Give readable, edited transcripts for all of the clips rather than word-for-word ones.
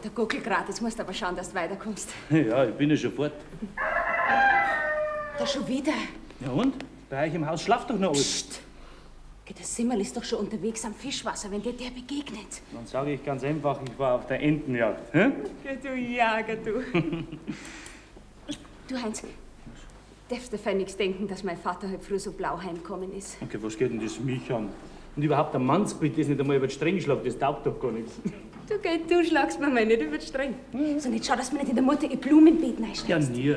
Der Gockel grad, jetzt musst du aber schauen, dass du weiterkommst. Ja, ich bin ja schon fort. Da schon wieder. Ja und? Bei euch im Haus schlaft doch noch alles. Psst. Geh, der Simmerl ist doch schon unterwegs am Fischwasser, wenn dir der begegnet. Dann sage ich ganz einfach, ich war auf der Entenjagd. Hä? Ja, du Jager, du. Du, Heinz, darfst dir nichts denken, dass mein Vater heute früh so blau heimgekommen ist. Okay, was geht denn das mich an? Und überhaupt ein Mannsbild, das nicht einmal über den Streng schlagt, das taugt doch gar nichts. Du, gell, du schlagst mir mal nicht über den Streng. So, nicht schau, dass mir nicht in der Mutter ihr Blumenbeet reinsteigst. Ja, nie.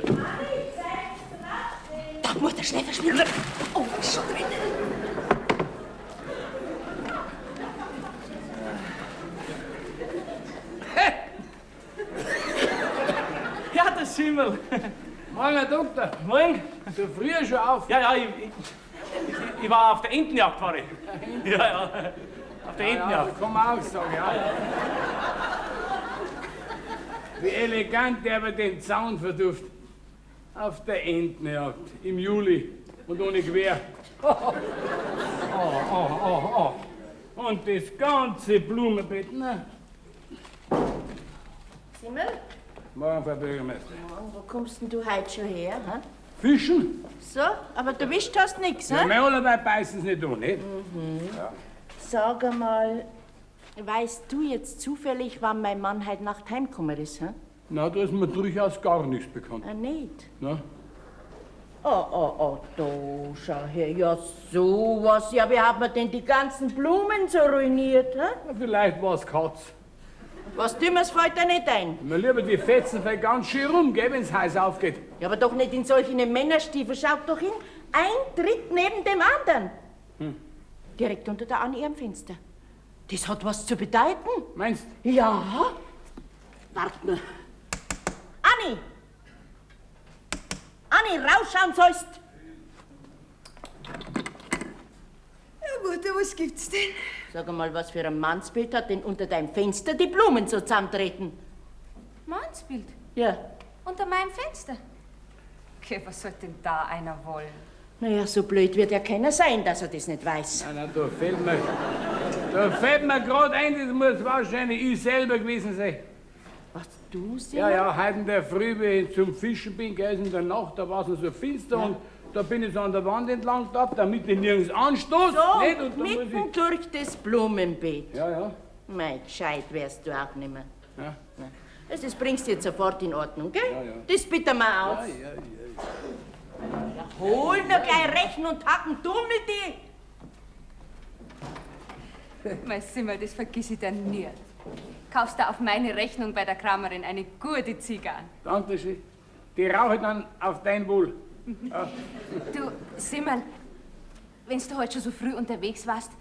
Da, Mutter, schnell verschwinden. Oh, ist schon drin. Ja, der Simmel. Morgen, Herr Doktor. Morgen. So früh schon auf. Ja, ja, ich war auf der Entenjagd, war ich. Ja, ja. Auf der Ja, Entenjagd. kann man auch sagen, ja. Wie elegant der über den Zaun verduft. Auf der Entenjagd im Juli und ohne Gewehr. Oh, oh, oh, oh. Und das ganze Blumenbett, ne? Simmel, Morgen, Frau Bürgermeister. morgen, wo kommst denn du heute schon her? Hä? Fischen? So, aber du wischt hast nix, Ja, hä? mein allerweil beißen sie nicht an, nicht? Sag einmal, weißt du jetzt zufällig, wann mein Mann heute Nacht heimgekommen ist? Hä? Na, da ist mir durchaus gar nichts bekannt. Ah, nicht. Na? Oh, oh, oh, da, schau her. Ja, sowas. Ja, wie hat man denn die ganzen Blumen so ruiniert, hä? Na, vielleicht war's Katz. Was Dümmes fällt dir nicht ein. Mir lieber die Fetzen fällt ganz schön rum, gell, wenn's heiß aufgeht. Ja, aber doch nicht in solchen Männerstiefel. Schaut doch hin. Ein Tritt neben dem anderen. Direkt unter der Anne ihrem Fenster. Das hat was zu bedeuten. Meinst Ja. Wart nur. Anni! Anni, rausschauen sollst! Ja, Mutter, was gibt's denn? Sag einmal, was für ein Mannsbild hat denn unter deinem Fenster die Blumen so zusammentreten? Mannsbild? Ja. Unter meinem Fenster? Okay, was soll denn da einer wollen? Naja, so blöd wird ja keiner sein, dass er das nicht weiß. Nein, nein, da fällt mir grad ein, das muss wahrscheinlich ich selber gewesen sein. Was, du, Simon? Ja, ja, heute in der Früh, wie ich zum Fischen bin, gell, ist in der Nacht, da war's noch so finster und da bin ich so an der Wand entlang getappt, damit ich nirgends anstoß. So, nicht? Und da muss mitten ich, durch das Blumenbeet. ja, ja. Mei, gescheit wärst du auch nicht mehr. Ja. Na, Also, das bringst du jetzt sofort in Ordnung, gell? Ja, ja. Das bitte mal aus. Ja, ja, ja. Ja, hol nur gleich Rechen und Hacken, dummel die! Mein Simmerl, das vergiss ich dir nie. Kaufst du auf meine Rechnung bei der Kramerin eine gute Zigarre. Danke schön. Die rauche ich dann auf dein Wohl. Ja. Du, Simmerl, wenn du heute schon so früh unterwegs warst,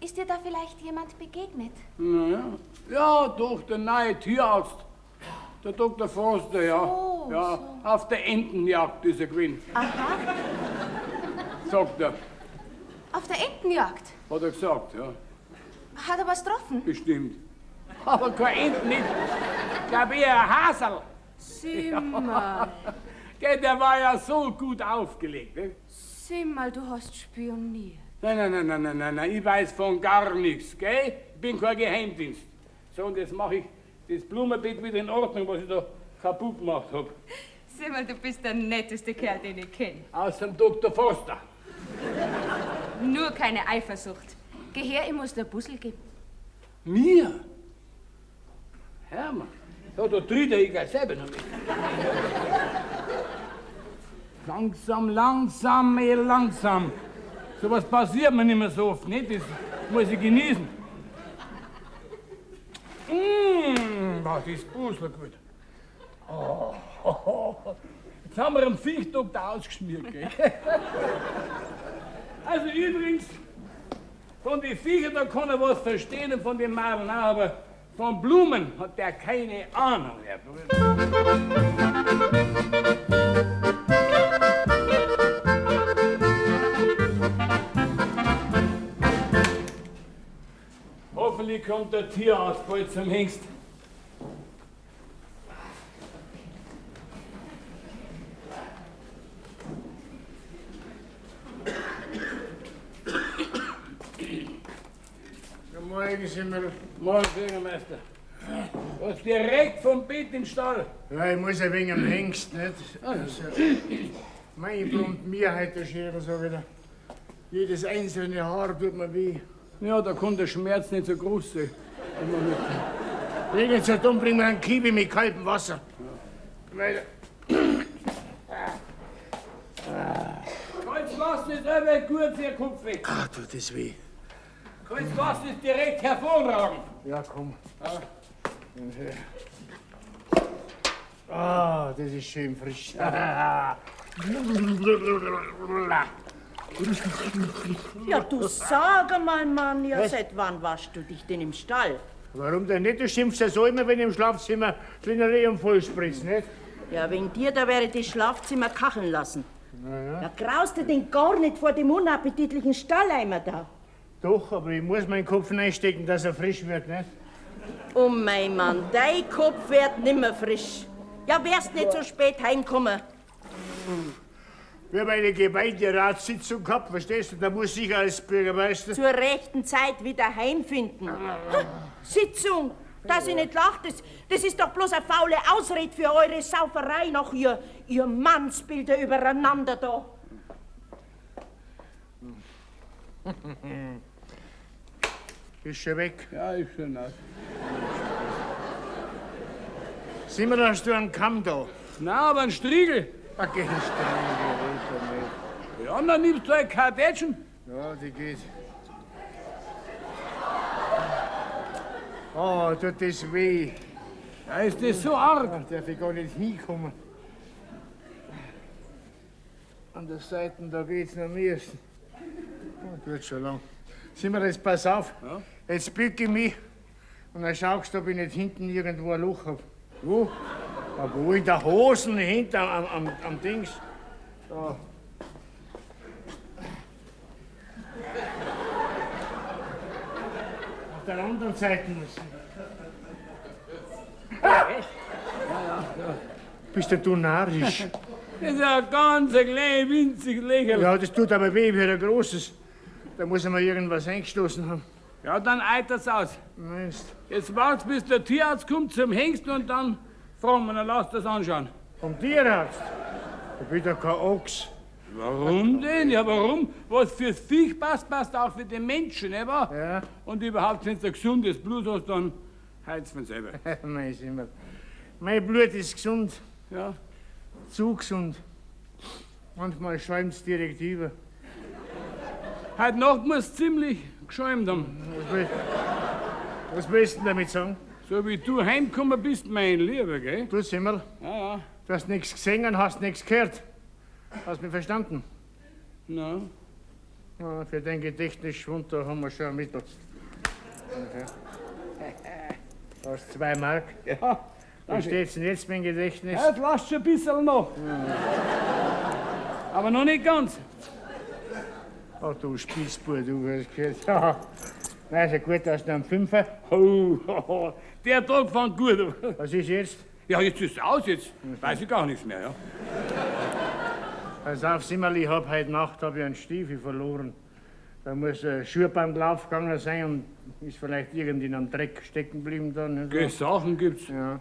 ist dir da vielleicht jemand begegnet? Na ja. Ja, doch, der neue Tierarzt. Der Dr. Forster, ja. Oh, ja, so. auf der Entenjagd ist er gewesen. Aha. Sagt er. Auf der Entenjagd? Hat er gesagt, ja. Hat er was getroffen? Bestimmt. Aber kein Enten nicht. Ich glaub eher ein Hasel. Simmerl. Gell, der war ja so gut aufgelegt. Ne? Simmerl, du hast spioniert. Nein, nein, nein, nein, nein, nein, nein, ich weiß von gar nichts, gell? Ich bin kein Geheimdienst. So, und jetzt mache ich das Blumenbeet wieder in Ordnung, was ich da kaputt gemacht hab. Simmerl, du bist der netteste Kerl, den ich kenne. Außer dem Dr. Forster. Nur keine Eifersucht. Geh her, ich muss dir ein Puzzle geben. Mir? Hermann, ja, da tritt er ich gleich selber noch mit. Langsam, langsam, eh, langsam. So was passiert mir nicht mehr so oft, nicht? Das muss ich genießen. Mmh, was ist Puzzle gut. Oh, Jetzt haben wir einen Viechdoktor ausgeschmiert, gell? Also übrigens, von den Viechern, da kann er was verstehen und von den Maren auch, aber von Blumen hat der keine Ahnung. Herr Bruder. Hoffentlich kommt der Tierarzt bald zum Hengst. Guten Morgen, Simmel. Morgen, Bürgermeister. Was direkt vom Bett im Stall. Ja, ich muss ein wenig am Hengst, nicht? Also, mein brummt mir heute der Schere so wieder. Jedes einzelne Haar tut mir weh. Ja, da kann der Schmerz nicht so groß sein. Bin nicht so dumm, bring mir einen Kiwi mit kaltem Wasser. Weil, Kaltes Wasser ist immer gut für den Kopf. ah, tut das weh. Kaltes Wasser ist direkt hervorragend. Ja, komm. Ah, das ist schön frisch. Ja, du sag einmal, Mann, ja, seit wann waschst du dich denn im Stall? Warum denn nicht? Du schimpfst ja so immer, wenn ich im Schlafzimmer Schlingerei und vollspritzt, nicht? Ja, wegen dir, da wäre ich das Schlafzimmer kacheln lassen. Ja, graust du denn gar nicht vor dem unappetitlichen Stalleimer da? Doch, aber ich muss meinen Kopf reinstecken, dass er frisch wird, nicht? Oh mein Mann, dein Kopf wird nimmer frisch. Ja, wärst nicht so spät heimkommen. Wir haben eine Gemeinderatssitzung gehabt, verstehst du? Da muss ich als Bürgermeister. Zur rechten Zeit wieder heimfinden. Ha, Sitzung, dass ich nicht lacht, das ist doch bloß eine faule Ausrede für eure Sauferei noch, ihr Mannsbilder übereinander da. Ist schon weg. Ja, ist schon nass. Simon, hast du einen Kamm da? Na, aber einen Striegel. Ach, geh, einen Striegel, Ja, dann nimmst du ein Kartätschen. Ja, die geht. Oh, tut das weh. Ja, ist das so arg? Ach, darf ich gar nicht hinkommen. An der Seite, da geht's noch am ehesten. Oh, tut schon lang. Simon, jetzt pass auf. Ja? Jetzt bück ich mich und dann schaust du, ob ich nicht hinten irgendwo ein Loch hab. Wo? Aber wo in der Hosen, hinten am Dings. Da. Auf der anderen Seite muss ich. Ah! Ja, ja. Bist denn du narrisch? Das ist ein ganz klein, winzig Lächerl. Ja, das tut aber weh wie ein großes. Da muss ich mal irgendwas eingestoßen haben. Ja, dann eitert's aus. Meinst. Jetzt wart's, bis der Tierarzt kommt zum Hengst und dann fragen wir, dann lass das anschauen. Vom Tierarzt? Da bin doch kein Ochs. Warum denn? Ja, warum? Was fürs Viech passt, passt auch für den Menschen, nicht wahr? Ja. Und überhaupt, wenn du ein gesundes Blut hast, dann heilt's von selber. Mein Simmerl. Mein Blut ist gesund. Ja. Zu gesund. Manchmal schäumt's direkt über. Heute Nacht muss ziemlich geschäumt haben. Was willst du denn damit sagen? So wie du heimgekommen bist, mein Lieber, gell? Du, Simmerl. Ja, ja. Du hast nichts gesehen und hast nichts gehört. Hast mich verstanden? Nein. Ja, für dein Gedächtnisschwund, da haben wir schon ein Mittel. Okay. Hast 2 Mark. Ja. Wie steht's denn jetzt, mein Gedächtnis? Ja, das lasst schon ein bisschen noch. Ja. Aber noch nicht ganz. Ach du Spießbub, du hast gehört. Ja. Na, ist ja gut, dass du am Fünfer. Oh, oh, der Tag fängt gut an. Was ist jetzt? Ja, jetzt ist es aus, jetzt weiß ich gar nichts mehr, ja. Pass auf, Simmerl, ich hab heute Nacht hab ich einen Stiefel verloren. Da muss ein Schuhbandel aufgegangen sein und ist vielleicht irgendwie in einem Dreck stecken geblieben dann. Geh, Sachen gibt's. Ja.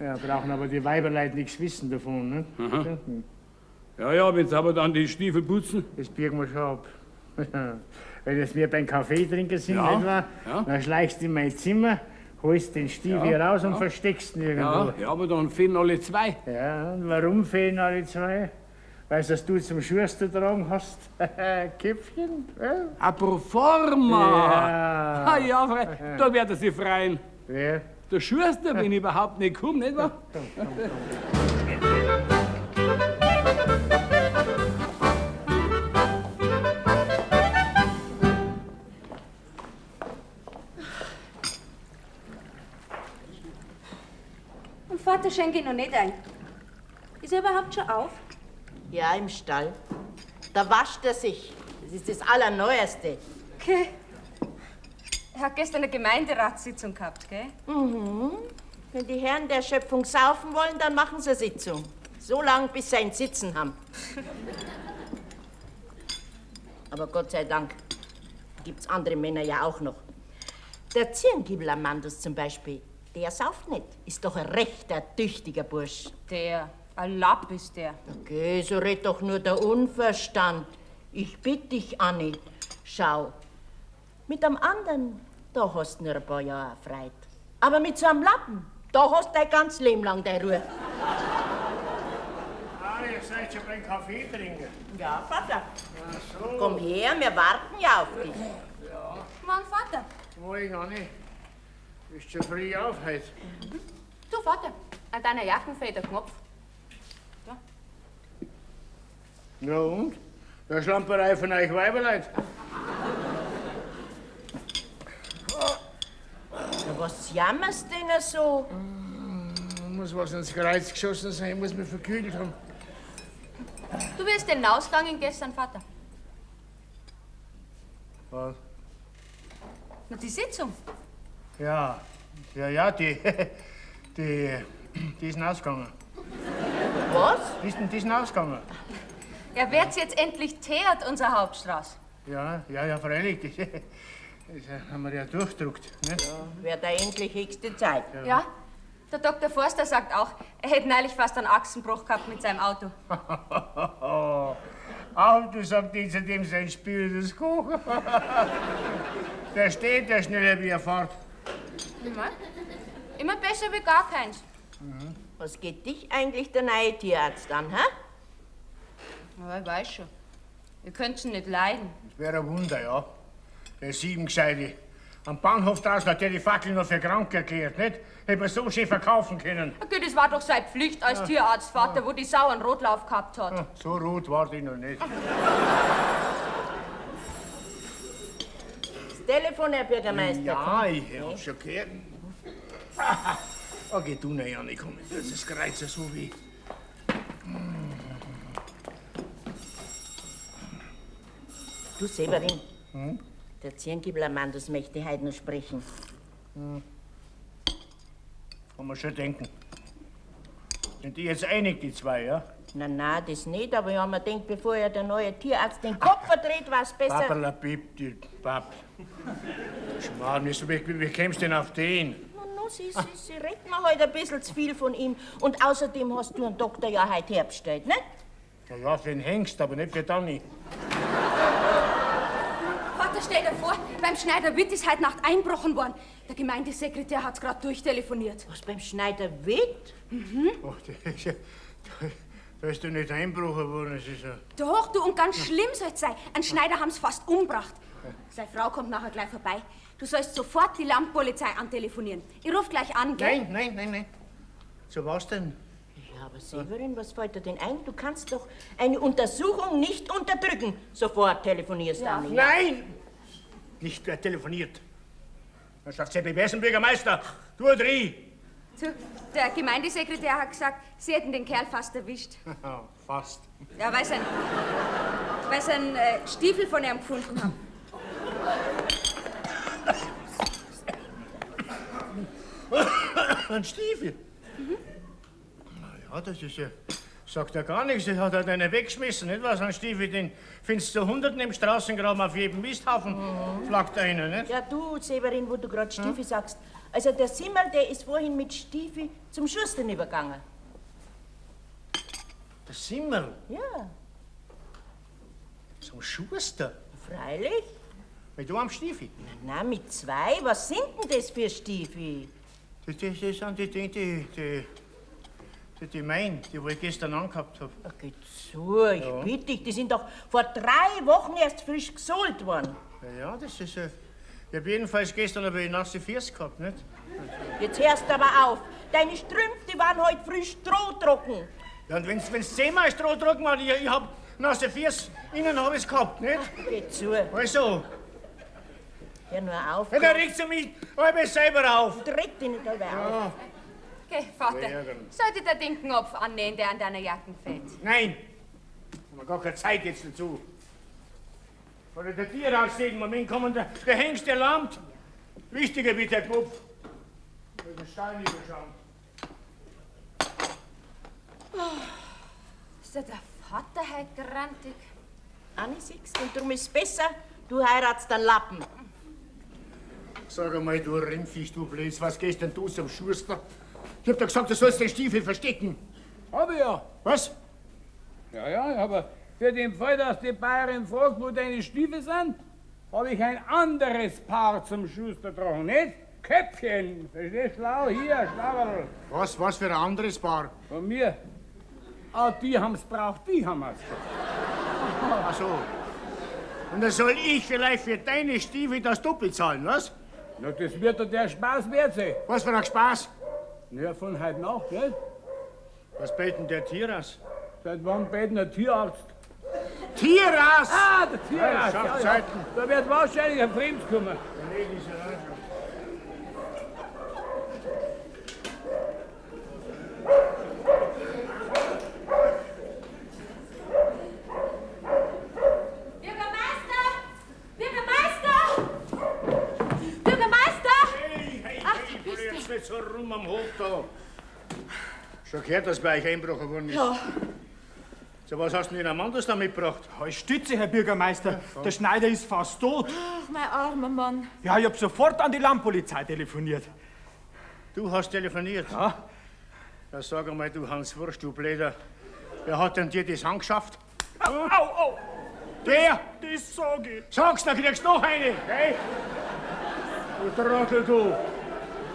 Ja, brauchen aber die Weiberleute nichts wissen davon, ne? Mhm. Ja, ja, wenn sie aber dann die Stiefel putzen. Das biegen wir schon ab. Wenn jetzt wir beim Kaffee trinken sind, ja, nicht wahr? Ja. Dann schleichst du in mein Zimmer, holst den Stiefel ja, raus und ja. versteckst ihn irgendwo. Ja, ja, aber dann fehlen alle zwei. Ja, und warum fehlen alle zwei? Weißt du, dass du zum Schuster tragen hast? Köpfchen? Ja. A pro forma! Ja. Ah, ja, frei. Da wird er sich freien. Wer? Der Schuster, wenn ich überhaupt nicht komme, nicht wahr? Komm, komm, komm. Und Vater schenke ich noch nicht ein. Ist er überhaupt schon auf? Ja, im Stall. Da wascht er sich. Das ist das Allerneueste. Okay. Er hat gestern eine Gemeinderatssitzung gehabt, gell? Mhm. Wenn die Herren der Schöpfung saufen wollen, dann machen sie Sitzung. So lange, bis sie ein Sitzen haben. Aber Gott sei Dank gibt's andere Männer ja auch noch. Der Zirngiebel Amandus zum Beispiel. Der sauft nicht. Ist doch ein rechter, tüchtiger Bursch. Der, ein Lapp ist der. Okay, so redet doch nur der Unverstand. Ich bitt dich, Anni. Schau, mit dem anderen, da hast du nur ein paar Jahre Freude. Aber mit so einem Lappen, da hast du dein ganz Leben lang deine Ruhe. Ah, ihr seid schon beim Kaffee trinken. Ja, Vater. Ach so. Komm her, wir warten ja auf dich. Ja. Morgen, Vater. Morgen, Anni. Bist schon früh auf heute. Du, Vater, an deiner Jacken fehlt der Knopf. Ja. Na und? Der Schlamperei von euch Weiberleut. Na, was jammerst denn so? Muss was ins Kreuz geschossen sein, muss mich verkühlt haben. Du wirst denn ausgegangen gestern, Vater? Was? Na, die Sitzung. Ja, ja, ja, die ist ausgegangen. Was? Die ist ausgegangen. Ja, wird's jetzt endlich teert, unser Hauptstraße? Ja, ja, ja, freilich. Das haben wir ja durchdruckt. Ne? Ja, wird da endlich höchste Zeit. Ja. Ja, der Dr. Forster sagt auch, er hätte neulich fast einen Achsenbruch gehabt mit seinem Auto. Auto, sagt die zu dem sein Spiel, das Koch. Der steht ja schneller, wie er fährt. Immer? Immer besser wie gar keins. Mhm. Was geht dich eigentlich der neue Tierarzt an, hä? Ja, ich weiß schon. Ihr könnt's ihn nicht leiden. Das wäre ein Wunder, ja. Der Siebengescheite. Am Bahnhof draußen hat der die Fackel noch für krank erklärt, nicht? Hätte man so schön verkaufen können. Okay, das war doch seine Pflicht als ja. Tierarzt, Vater, ja. Wo die Sau einen Rotlauf gehabt hat. Ja, so rot war die noch nicht. Das Telefon, Herr Bürgermeister. Ja, ich hab schon gehört. Okay, du, na ja, komm, das ist Kreuz ja so weh. Du, Severin. Hm? Der Zirngibler-Mann, das möchte ich heute noch sprechen. Hm. Kann man schon denken. Sind die jetzt einig, die zwei, ja? Na, na, das nicht, aber ich hab mir gedacht, bevor ja der neue Tierarzt den Kopf verdreht, war's besser. Paperlapip, die Papp. Schmarrn, wie kämst du denn auf den? Na, na, sie redet mir heute ein bisschen zu viel von ihm. Und außerdem hast du einen Doktor ja heute herbestellt, ne? Na ja, für den Hengst, aber nicht für Danni. Vater, stell dir vor, beim Schneider Witt ist heute Nacht einbrochen worden. Der Gemeindesekretär hat's grad durchtelefoniert. Was, beim Schneider Witt? Mhm. Ach, da ist doch nicht einbrochen worden. Das ist ja... Doch, du, und ganz schlimm soll's sein. Einen Schneider haben's fast umgebracht. Seine Frau kommt nachher gleich vorbei. Du sollst sofort die Landpolizei antelefonieren. Ich ruf gleich an, gell? Nein, nein, nein, nein. So was denn? Ja, aber Severin, was fällt dir denn ein? Du kannst doch eine Untersuchung nicht unterdrücken. Sofort telefonierst du ja. an. Nein! Nicht wer telefoniert. Dann sagt Seppi, wer ist denn Bürgermeister? Du und Rie. Du, der Gemeindesekretär hat gesagt, sie hätten den Kerl fast erwischt. Fast. Ja, weil sie einen Stiefel von ihm gefunden haben. Ein Stiefel? Mhm. Ja, das ist ja... Sagt ja gar nichts, das hat halt einer weggeschmissen, nicht was? Ein Stiefel, den findest du Hunderten im Straßengraben auf jedem Misthaufen, flackt einer, nicht? Ja, du, Severin, wo du gerade Stiefel sagst. Also der Simmerl, der ist vorhin mit Stiefel zum Schustern übergegangen. Der Simmerl? Ja. Zum Schuster? Freilich. Mit einem Stiefel? Na, na, mit zwei? Was sind denn das für Stiefel? Das sind die mein, die wo ich gestern angehabt hab. Okay, zu, ich ja. Bitte dich, die sind doch vor 3 Wochen erst frisch gesohlt worden. Ja, ja, das ist ja. Ich hab jedenfalls gestern aber nasse Füße gehabt, nicht? Jetzt hörst du aber auf. Deine Strümpfe, die waren heute früh strohtrocken. Ja, und wenn's 10-mal strohtrocken war, ich hab nasse Füße, innen hab ich's gehabt, nicht? Ach, geh zu. Also. Hör nur auf. Ja, dann regst du mich halb selber auf. Reg dich nicht halb auf. Okay, Vater, sollte der den Knopf annähen, der an deiner Jacken fehlt? Nein! Ich habe gar keine Zeit jetzt dazu. Weil der Tierarzt jeden Moment kommen, der Hengst, der lahmt. Wichtiger wie der Knopf. Ich will den Stall überschauen. Oh, ist ja der Vater heute grantig? Anni, siehst, und darum ist es besser, du heiratst einen Lappen. Sag einmal, du Rimpfisch, du Blöds, was gehst denn du zum Schuster? Ich hab doch gesagt, du sollst den Stiefel verstecken. Hab ich ja. Was? Ja, ja, aber für den Fall, dass die Bayerin fragt, wo deine Stiefel sind, habe ich ein anderes Paar zum Schuster getragen, nicht? Köpfchen, verstehst du? Schlau, hier, Schlauerl. Was, was für ein anderes Paar? Von mir. Ah, die haben's braucht, die haben wir's. Ach so. Und dann soll ich vielleicht für deine Stiefel das doppelt zahlen, was? Na, das wird doch der Spaß wert sein. Was für ein Spaß? Ja, von heute Nacht, gell? Was bellt denn der Tierarzt? Seit wann bellt denn der Tierarzt? Tierarzt! Ah, der Tierarzt! Ja, Ja, ja. Zeiten. Da wird wahrscheinlich ein Fremd kommen. Bürgermeister! Bürgermeister! Bürgermeister! Hey, hey, Ach, hey, du bist jetzt nicht so rum am Hof da. Schon gehört, dass bei euch Einbruch geworden ist. Ja. So, was hast du denn Amandus da mitgebracht? Als Stütze, Herr Bürgermeister. Der Schneider ist fast tot. Ach, mein armer Mann. Ja, ich hab sofort an die Landpolizei telefoniert. Du hast telefoniert? Ja. Ja, sag einmal, du Hans Wurst, du Bläder. Wer hat denn dir das angeschafft? Au, au, au. Wer? Das sag ich. Sag's, dann kriegst du noch eine. Hey? Du Trottel, du.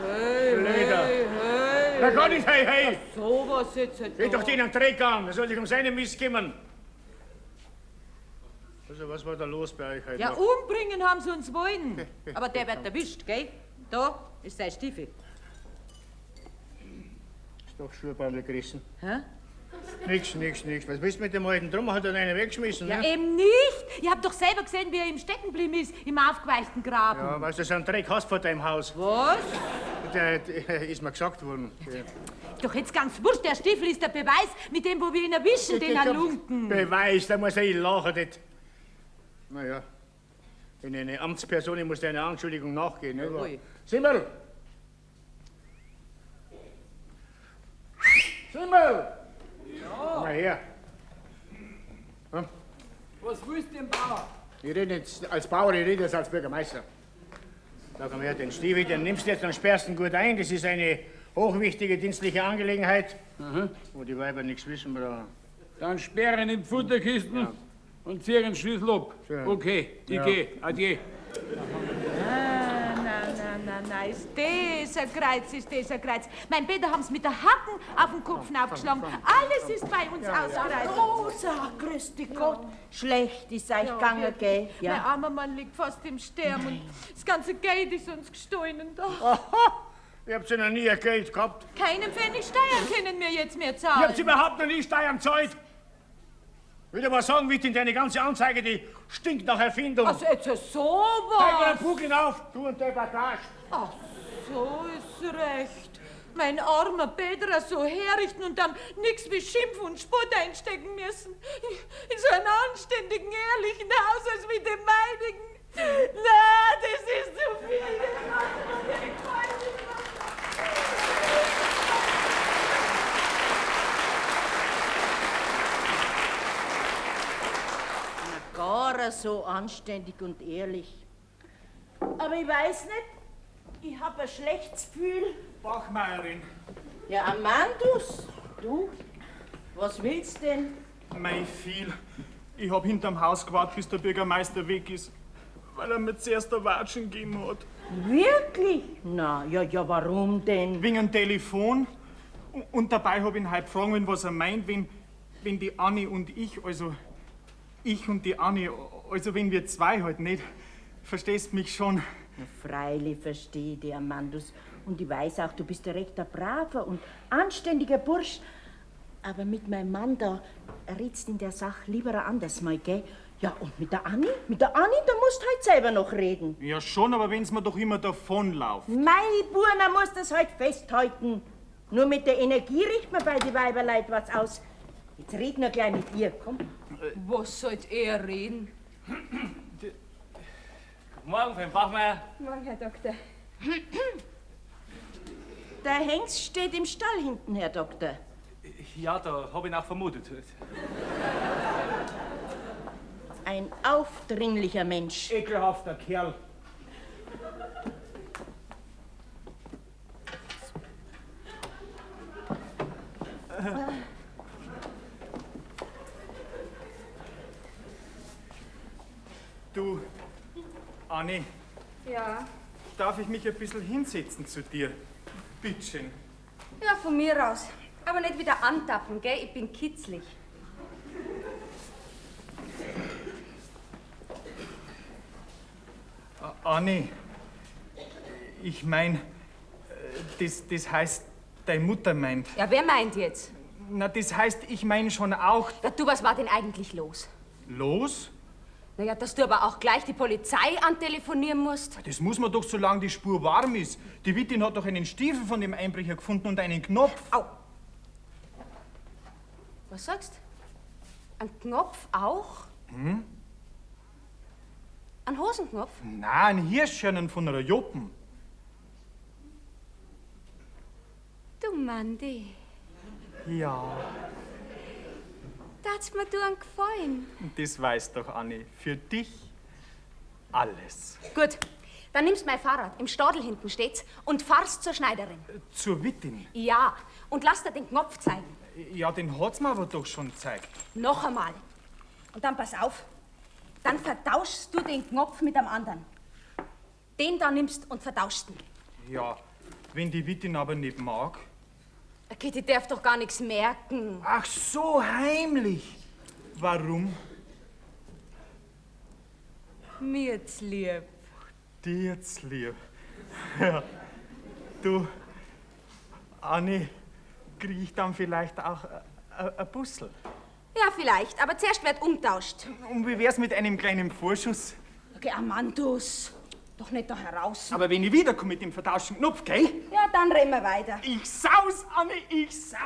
Hey, Blöder. hey, hey. Na gar nicht, hey, hey. So was jetzt halt Geht da. doch den einen Dreck an, er soll sich um seine Mist kümmern. Also, was war da los bei euch heute Ja, Nacht? umbringen haben sie uns wollen. Aber der wird erwischt, gell? Da ist sein Stiefel. Ist doch Schuhbandel gerissen. Hä? Nix, nix, nix. Was willst du mit dem alten Drum? Hat er einen weggeschmissen, Ja, ne? eben nicht. Ich hab doch selber gesehen, wie er im Stecken geblieben ist, im aufgeweichten Graben. Ja, weißt du, so einen Dreck hast vor deinem Haus. Was? Der, der ist mir gesagt worden. Der, Doch jetzt ganz wurscht, der Stiefel ist der Beweis, mit dem, wo wir ihn erwischen, den Halunken. Beweis, da muss er eh lachen. Das. Naja, wenn eine Amtsperson, ich muss deiner Anschuldigung nachgehen, nicht wahr? Ui. Simmel! Simmel! Ja? Komm mal her. Was willst du denn, Bauer? Ich rede nicht als Bauer, ich rede jetzt als Bürgermeister. Da komm her, den Stiefel, den nimmst du jetzt und sperrst ihn gut ein. Das ist eine hochwichtige dienstliche Angelegenheit, wo die Weiber nichts wissen brauchen. Dann sperre ihn in die Futterkisten und zieh den Schlüssel ab. Schön. Okay, ich Ja. geh. Adieu. Ah, na, na, na, na, ist das ein Kreuz, ist das ein Kreuz. Mein Peter haben's mit der Hacken auf den Kopf aufgeschlagen. Alles ist bei uns ausgereizt. Rosa, grüß dich Gott. Schlecht ist euch gegangen, gell? Mein armer Mann liegt fast im Sterben und das ganze Geld ist uns gestohlen. Und ach, Ihr habt ja noch nie ein Geld gehabt. keinen Pfennig Steuern können wir jetzt mehr Ihr zahlen. habt überhaupt noch nie Steuern gezahlt. Will ich mal sagen, wie denn deine ganze Anzeige, die stinkt nach Erfindung. Also jetzt sowas. Zeig mir den Bugel auf, du und der Bagage. Ach, so ist recht. Mein armer Petra so herrichten und dann nix wie Schimpf und Spott einstecken müssen. In so einem anständigen, ehrlichen Haus als wie dem meinigen. Na, das ist zu viel. Das macht mir nicht. Gar so anständig und ehrlich. Aber ich weiß nicht, ich hab ein schlechtes Gefühl. Bachmeierin, Ja, Amandus, du, was willst denn? mei viel. Ich hab hinterm Haus gewartet, bis der Bürgermeister weg ist, weil er mir zuerst ein Watschen gegeben hat. Wirklich? Na, ja, ja, warum denn? Wegen dem Telefon. Und dabei hab ich ihn heute gefragt, wenn was er meint, wenn, wenn die Anni und ich, also ich und die Anni, also wenn wir zwei halt nicht, verstehst mich schon. Na, freilich verstehe ich dich, Amandus. Und ich weiß auch, du bist ein rechter braver und anständiger Bursch. Aber mit meinem Mann da redst in der Sache lieber ein anders mal, gell? Ja, und mit der Anni? Mit der Anni, da musst halt selber noch reden. Ja schon, aber wenn's mir doch immer davonlauft. Mei, Burner muss das halt festhalten. Nur mit der Energie richt man bei die Weiberleut was aus. Jetzt red nur gleich mit ihr, komm. Was sollt er reden? Guten Morgen, Frau Bachmeier. Morgen, Herr Doktor. Der Hengst steht im Stall hinten, Herr Doktor. Ja, da hab ich ihn auch vermutet. Ein aufdringlicher Mensch. Ekelhafter Kerl. Du, Anni. Ja. Darf ich mich ein bisschen hinsetzen zu dir? Bittschön. Ja, von mir aus. Aber nicht wieder antappen, gell? Ich bin kitzlig. Anni, ich mein, das heißt, deine Mutter meint. Ja, wer meint jetzt? Na, das heißt, ich mein schon auch. Ja, du, was war denn eigentlich los? Los? Naja, dass du aber auch gleich die Polizei antelefonieren musst. Das muss man doch, solange die Spur warm ist. Die Wittin hat doch einen Stiefel von dem Einbrecher gefunden und einen Knopf. Au! Was sagst? Ein Knopf auch? Hm? Ein Hosenknopf? Nein, ein Hirschhörnern von einer Joppen. Du Mandi, Ja, da hat's mir du einen Gefallen. das weißt doch, Anni. Für dich alles. Gut, dann nimmst mein Fahrrad, im Stadel hinten steht's, und fahrst zur Schneiderin. Zur Wittin. Ja, und lass dir den Knopf zeigen. Ja, den hat's mir aber doch schon gezeigt. Noch einmal. Und dann pass auf, dann vertauschst du den Knopf mit einem anderen. Den da nimmst und vertauschst ihn. Ja, wenn die Wittin aber nicht mag. Okay, die darf doch gar nichts merken. Ach so, heimlich. Warum? Mir's lieb. Dir's lieb. Ja. Du, Anni, krieg ich dann vielleicht auch ein Bussel? Ja, vielleicht, aber zuerst wird umtauscht. Und wie wär's mit einem kleinen Vorschuss? Okay, Amandus, doch nicht da heraus. Aber wenn ich wiederkomme mit dem vertauschten Knopf, gell? Ja, dann reden wir weiter. Ich saus, Anni, ich saus.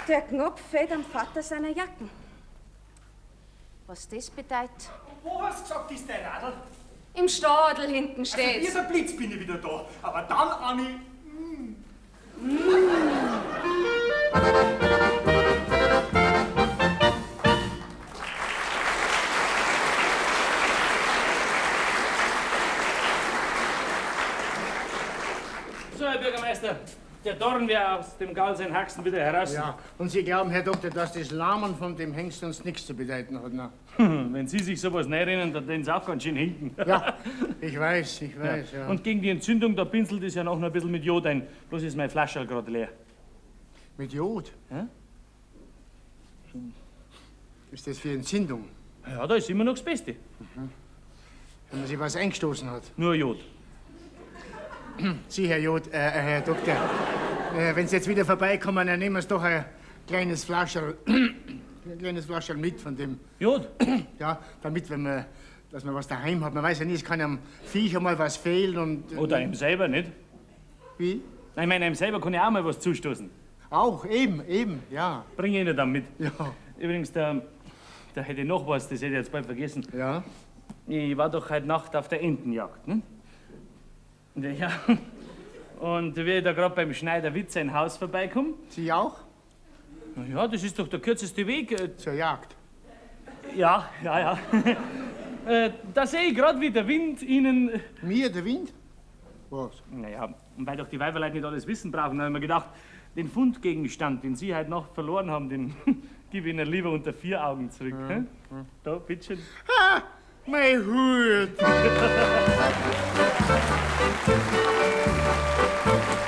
Der Knopf fehlt am Vater seiner Jacken. Was das bedeutet? Wo hast du gesagt, ist dein Radl? Im Stadel hinten Also, steht's. wie der Blitz bin ich wieder da. Aber dann, Anni. So, Herr Bürgermeister, der Dorn wäre aus dem Gaul sein Haxen wieder heraus. Ja, und Sie glauben, Herr Doktor, dass das Lahmen von dem Hengst uns nichts zu bedeuten hat, na? Wenn Sie sich sowas erinnern, dann den Sie auch ganz schön hinken. Ja, ich weiß, ja. Und gegen die Entzündung, da pinselt es ja noch ein bisschen mit Jod ein. Bloß ist mein Flascherl gerade leer. Mit Jod? Ja? Ist das für Entzündung? Ja, da ist immer noch das Beste. Mhm. Wenn man sich was eingestoßen hat. Nur Jod. Sie, Herr Jod, Herr Doktor, wenn Sie jetzt wieder vorbeikommen, dann nehmen Sie doch ein kleines Flascherl, ein kleines Flascherl mit von dem... Jod? Ja, damit, wenn man, dass man was daheim hat. Man weiß ja nie, es kann am Viech einmal was fehlen und... Oder einem selber, nicht? Wie? Nein, ich meine, einem selber kann ja auch mal was zustoßen. Auch, eben, ja. Bring ich Ihnen dann mit. Ja. Übrigens, da hätte ich noch was, das hätte ich jetzt bald vergessen. Ja? Ich war doch heute Nacht auf der Entenjagd, ne? Ja. Und wie ich da gerade beim Schneider Witz sein Haus vorbeikomme. Sie auch? Na ja, das ist doch der kürzeste Weg. Zur Jagd? Ja, ja, ja. Da sehe ich gerade, wie der Wind Ihnen. Mir, der Wind? Was? Naja, und weil doch die Weiberleute nicht alles wissen brauchen, habe ich mir gedacht, den Fundgegenstand, den Sie heute Nacht verloren haben, den gebe ich Ihnen lieber unter vier Augen zurück. Mhm. Hä? Da, bitteschön. Ha! Mein Hut! Thank you.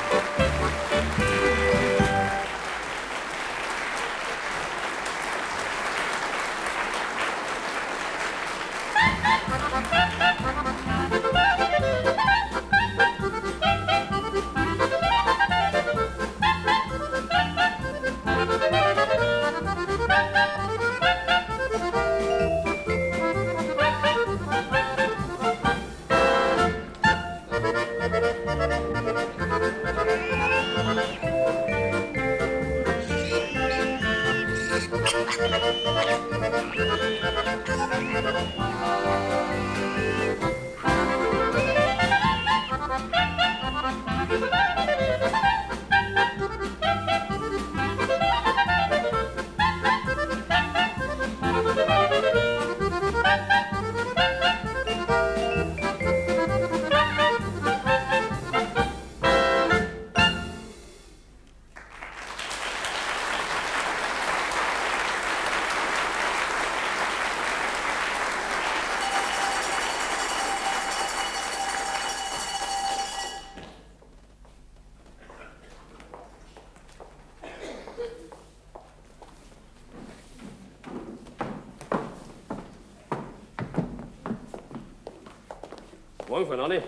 Morgen, Frau Nanni.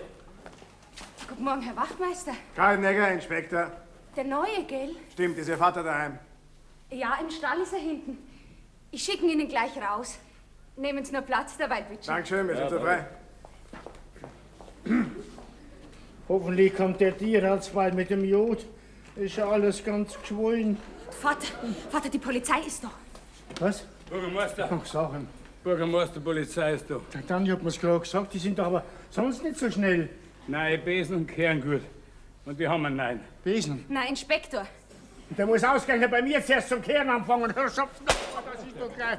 Guten Morgen, Herr Wachtmeister. Kaltenegger, Inspektor. Der Neue, gell? Stimmt, ist Ihr Vater daheim? Ja, im Stall ist er hinten. Ich schicke ihn gleich raus. Nehmen Sie nur Platz dabei, bitte. Dankeschön, wir sind so frei. Hoffentlich kommt der Tierarzt bald mit dem Jod. Ist ja alles ganz geschwollen. Vater, Vater, die Polizei ist da. Was? Bürgermeister. Ach, Sachen. Bürgermeister, Polizei ist da. Dann, ich hab mir's gerade gesagt, die sind doch aber sonst nicht so schnell. Nein, Besen und Kehren gut. Und die haben einen neuen. Besen? Nein, Inspektor. Der muss ausgerechnet bei mir zuerst zum Kehren anfangen. Herr Schopf, das ist doch gleich.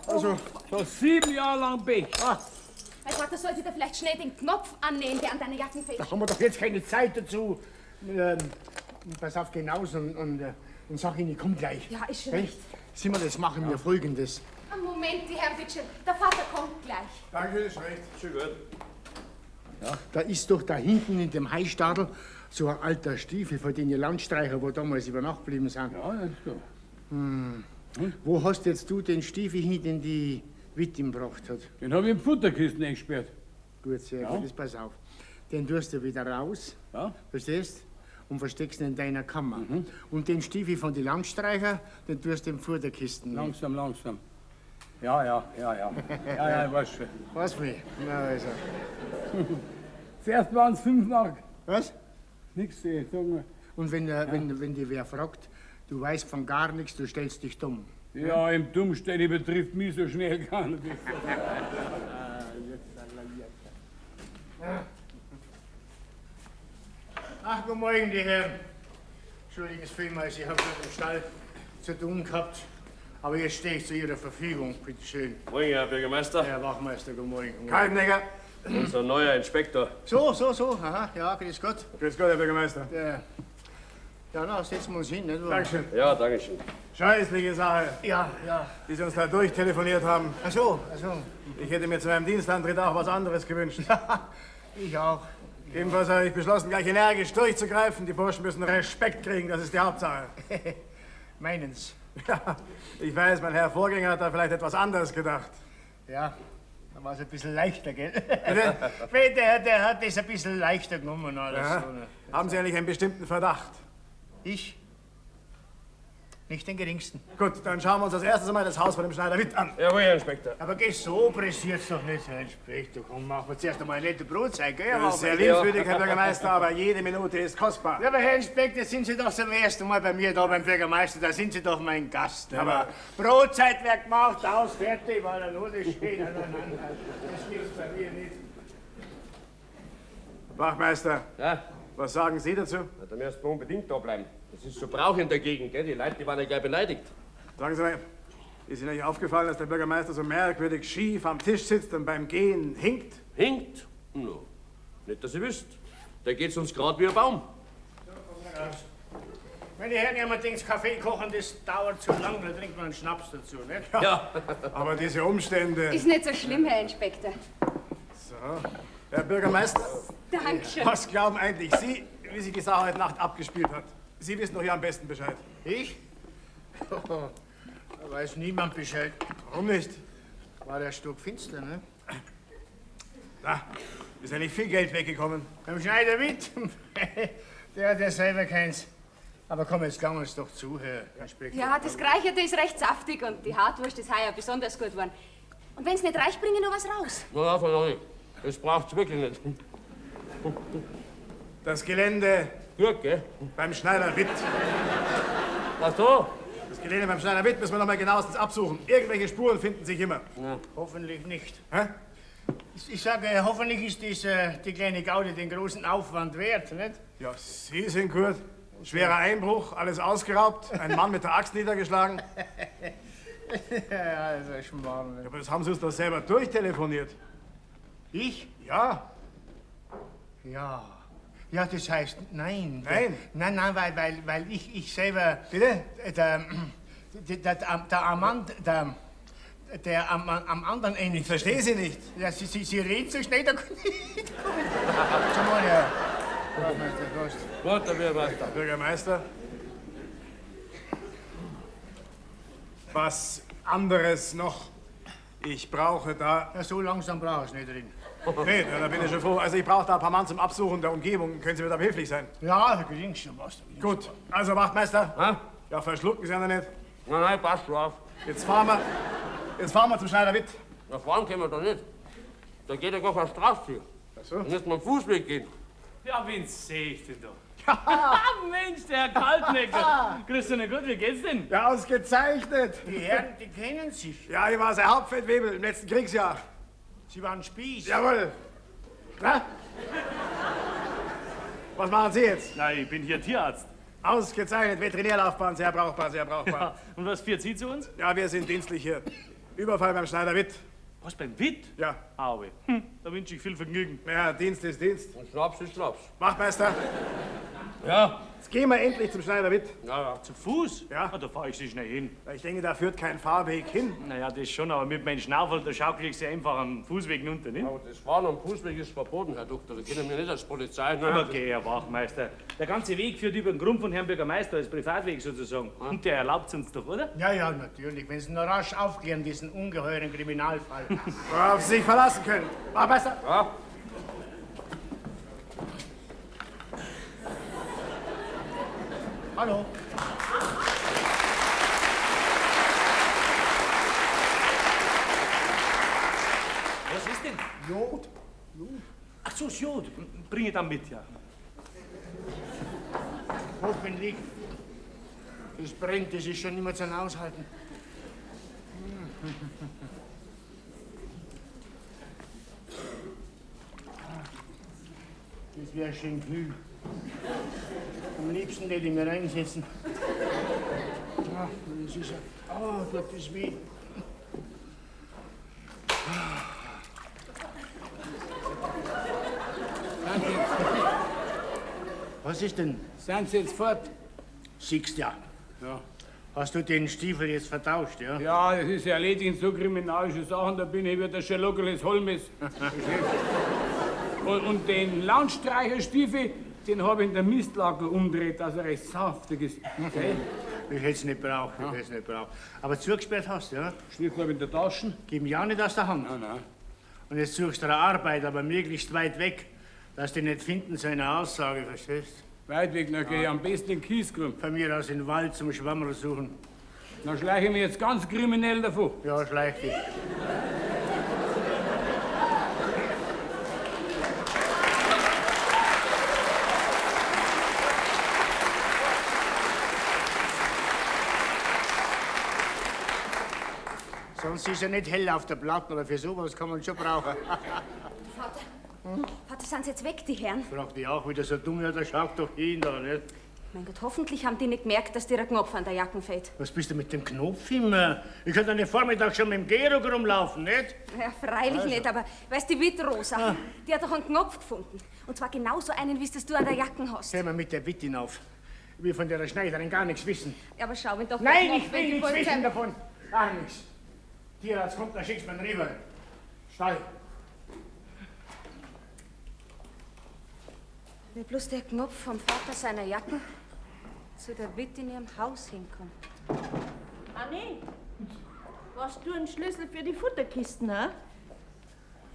Also, schon 7 Jahre lang Pech. Ah. Mein Vater sollte da vielleicht schnell den Knopf annähen, der an deiner Jacke fehlt. Da haben wir doch jetzt keine Zeit dazu. Pass auf, geh raus und sag ihnen, ich komm gleich. Ja, ist schon recht. Sieh mal, das machen wir Folgendes. Moment, die Herren, bitte schön. Der Vater kommt gleich. Danke, ist recht. Schön gut. Ja. Da ist doch da hinten in dem Heistadel so ein alter Stiefel von den Landstreicher, wo damals über Nacht geblieben sind. Ja, das ist so. Hm. Wo hast jetzt du den Stiefel hin, den die Wittin gebracht hat? Den hab ich im Futterkisten eingesperrt. Gut, sehr Ja. gut. Jetzt pass auf. Den tust du wieder raus. Ja. Verstehst? Und versteckst ihn in deiner Kammer. Und den Stiefel von den Landstreicher, den tust du im Futterkisten. Langsam, langsam. Ja, ja, ja, ja. Ja, ja, ich weiß schon. Was mich? Na also. Zuerst waren es 5 Mark. Was? Nix, ich sag mal. Und wenn, wenn die wer fragt, du weißt von gar nichts, du stellst dich dumm. Ja, im Dummstelle betrifft mich so schnell gar nicht. Ach, guten Morgen, die Herren. Entschuldigen Sie vielmals, ich habe mit dem Stall zu tun gehabt. Aber jetzt stehe ich zu Ihrer Verfügung, bitte schön. Morgen, Herr Bürgermeister. Herr Wachmeister, guten Morgen. Kaltenegger. Unser neuer Inspektor. So, so, so. Aha, ja, grüß Gott. Grüß Gott, Herr Bürgermeister. Ja, na, setzen wir uns hin, nicht wahr? Dankeschön. Ja, danke schön. Scheußliche Sache. Ja, ja. Die Sie uns da durchtelefoniert haben. Ach so, ach so. Ich hätte mir zu meinem Dienstantritt auch was anderes gewünscht. Ich auch. Jedenfalls habe ich beschlossen, gleich energisch durchzugreifen. Die Burschen müssen Respekt kriegen, das ist die Hauptsache. Meinen's? Ja, ich weiß, mein Herr Vorgänger hat da vielleicht etwas anderes gedacht. Ja, da war es ein bisschen leichter, gell? Bitte? Der hat es ein bisschen leichter genommen. Alles Ja. so, ne? Haben Sie eigentlich einen bestimmten Verdacht? Ich? Nicht den geringsten. Gut, dann schauen wir uns als erstes einmal das Haus von dem Schneider Witt an. Jawohl, Herr Inspektor. Aber geh, so pressiert's doch nicht, Herr Inspektor. Komm, machen wir zuerst einmal eine nette Brotzeit, gell? Das ist sehr liebenswürdig, Herr Bürgermeister, aber jede Minute ist kostbar. Ja, aber Herr Inspektor, sind Sie doch zum ersten Mal bei mir da beim Bürgermeister, da sind Sie doch mein Gast. Ne? Aber Brotzeit wird gemacht, aus, fertig, war der Not ist schön. Nein, nein, nein, das gibt's bei mir nicht. Wachmeister, ja? Was sagen Sie dazu? Na, da müssen wir unbedingt da bleiben. Das ist so Brauch in der Gegend, gell? Die Leute, die waren ja gleich beleidigt. Sagen Sie mal, ist Ihnen eigentlich aufgefallen, dass der Bürgermeister so merkwürdig schief am Tisch sitzt und beim Gehen hinkt? Hinkt? No. Nicht, dass ihr wisst. Da geht's uns grad wie ein Baum. Meine Herren, ich hab mir gedacht, Kaffee kochen, das dauert zu lang, da trinkt man einen Schnaps dazu, nicht? Ja. Aber diese Umstände. Ist nicht so schlimm, Herr Inspektor. So. Herr Bürgermeister, Dankeschön. was glauben eigentlich Sie, wie sich die Sache heute Nacht abgespielt hat? Sie wissen doch hier am besten Bescheid. Ich? Da weiß niemand Bescheid. Warum nicht? War der stockfinster, ne? Na, ist ja nicht viel Geld weggekommen. Beim Schneider Witt, der hat ja selber keins. Aber komm, jetzt gang uns doch zu, Herr Inspektor. Ja, das Gereicherte ist recht saftig und die Hartwurst ist heuer besonders gut geworden. Und wenn's nicht reicht, bringe ich noch was raus. Na, na, Frau Nonny, das braucht's wirklich nicht. Das Gelände. Gut, gell? Beim Schneider Witt. Was so? Das Gelände beim Schneider Witt müssen wir noch mal genauestens absuchen. Irgendwelche Spuren finden sich immer. Ja. Hoffentlich nicht. Hä? Ich sage, hoffentlich ist dies, die kleine Gaudi den großen Aufwand wert, nicht? Ja, Sie sind gut. Schwerer Einbruch, alles ausgeraubt, ein Mann mit der Axt niedergeschlagen. Ja, das ist Schmarrn. Ja, aber das haben Sie uns doch selber durchtelefoniert. Ich? Ja. Ja. Ja, das heißt, nein. Nein? Nein, nein, weil ich selber... Bitte? Der Armand, der am anderen Ende... Ich verstehe Sie nicht. Ja, Sie reden so schnell, da komme ich... Zum Wohl, Herr Bürgermeister, Prost. Gut, der Bürgermeister. Bürgermeister. Was anderes noch. Ich brauche da... Ja, so langsam brauchst du nicht reden. Nee, da bin ich schon froh. Also ich brauche da ein paar Mann zum Absuchen der Umgebung. Können Sie mir da behilflich sein? Ja, da kriegst du was. Gut. Also, Wachtmeister. Ha? Ja, verschlucken Sie ja noch nicht. Nein, nein, passt schon auf. Jetzt fahren wir zum Schneider Witt. Na, fahren können wir da nicht. Da geht ja gar keine Straße hier. Ach so? Da müssen wir am Fußweg gehen. Ja, wen sehe ich denn da? Mensch, der Herr Kaltnecker. Grüß dich, gut, wie geht's denn? Ja, ausgezeichnet. Die Herren, die kennen sich. Ja, ich war sein Hauptfeldwebel im letzten Kriegsjahr. Sie waren Spieß. Jawohl. Na? Was machen Sie jetzt? Na, ich bin hier Tierarzt. Ausgezeichnet, Veterinärlaufbahn, sehr brauchbar, sehr brauchbar. Ja, und was führt Sie zu uns? Ja, wir sind dienstlich hier. Überfall beim Schneider Witt. Was, beim Witt? Ja. Aue. Da wünsche ich viel Vergnügen. Ja, Dienst ist Dienst. Und Schnaps ist Schnaps. Wachtmeister. Ja. Jetzt gehen wir endlich zum Schneider Witt. Ja, ja. Zu Fuß? Ja. Ah, da fahre ich Sie schnell hin. Ich denke, da führt kein Fahrweg hin. Naja, das schon, aber mit meinem Schnauferl, da schaukel ich Sie einfach am Fußweg runter, nicht? Aber das Fahren am Fußweg ist verboten, Herr Doktor. Da können wir nicht als Polizei. Ne? Aber okay, Herr Wachtmeister. Der ganze Weg führt über den Grund von Herrn Bürgermeister als Privatweg sozusagen. Und der erlaubt uns doch, oder? Ja, ja, natürlich. Wenn Sie nur rasch aufklären, diesen ungeheuren Kriminalfall. Worauf Sie sich verlassen können. Wachtmeister. Ja. Hallo. Was ist denn? Jod. Ach so, das Jod. Bring ich dann mit, ja. Hoffentlich. Es brennt, das ist schon nicht mehr zum Aushalten. Das wäre schön kühl. Am liebsten hätte ich mir reinsetzen. Ach, das ist ja. Oh, tut das weh. Was ist denn? Sind Sie jetzt fort? Siehst ja. Ja. Hast du den Stiefel jetzt vertauscht, ja? Ja, das ist ja erledigt so kriminalische Sachen, da bin ich wie der Sherlock Holmes. Und den Landstreicherstiefel, den habe ich in der Mistlacke umgedreht, dass er recht saftig ist. Okay? Ich hätte es nicht braucht, ich hätte es nicht braucht. Aber zugesperrt hast du, ja? Stiefel habe ich in der Tasche. Gib mir ja nicht aus der Hand. Nein, nein. Und jetzt suchst du eine Arbeit, aber möglichst weit weg, dass die nicht finden, seine Aussage, verstehst? Weit weg, dann gehe ich am besten in den Kiesgrund. Von mir aus in den Wald zum Schwammerl suchen. Dann schleiche ich mich jetzt ganz kriminell davon. Ja, schleich dich. Sonst ist er nicht hell auf der Platte, aber für sowas kann man schon brauchen. Vater, Vater, sind sie jetzt weg, die Herren? Frag dich auch wieder so dumm, ja, da schaut doch hin da, nicht? Mein Gott, hoffentlich haben die nicht gemerkt, dass dir ein Knopf an der Jacken fehlt. Was bist du mit dem Knopf immer? Ich könnte an dem Vormittag schon mit dem Gerock rumlaufen, nicht? Ja, freilich Also. nicht, aber weißt du, die Witt Rosa, die hat doch einen Knopf gefunden. Und zwar genauso einen, wie es du an der Jacken hast. Geh mal mit der Witt hinauf. Ich will von der Schneiderin gar nichts wissen. Ja, aber schau, wenn doch der Nein, Knopf, ich wenn will die nichts Polizei- wissen davon. Gar nichts. Tierarzt kommt, dann schickst du mir einen rüber. Stall. Wie bloß der Knopf vom Vater seiner Jacken zu der Witt in ihrem Haus hinkommt. Anni, hast du einen Schlüssel für die Futterkisten, hä?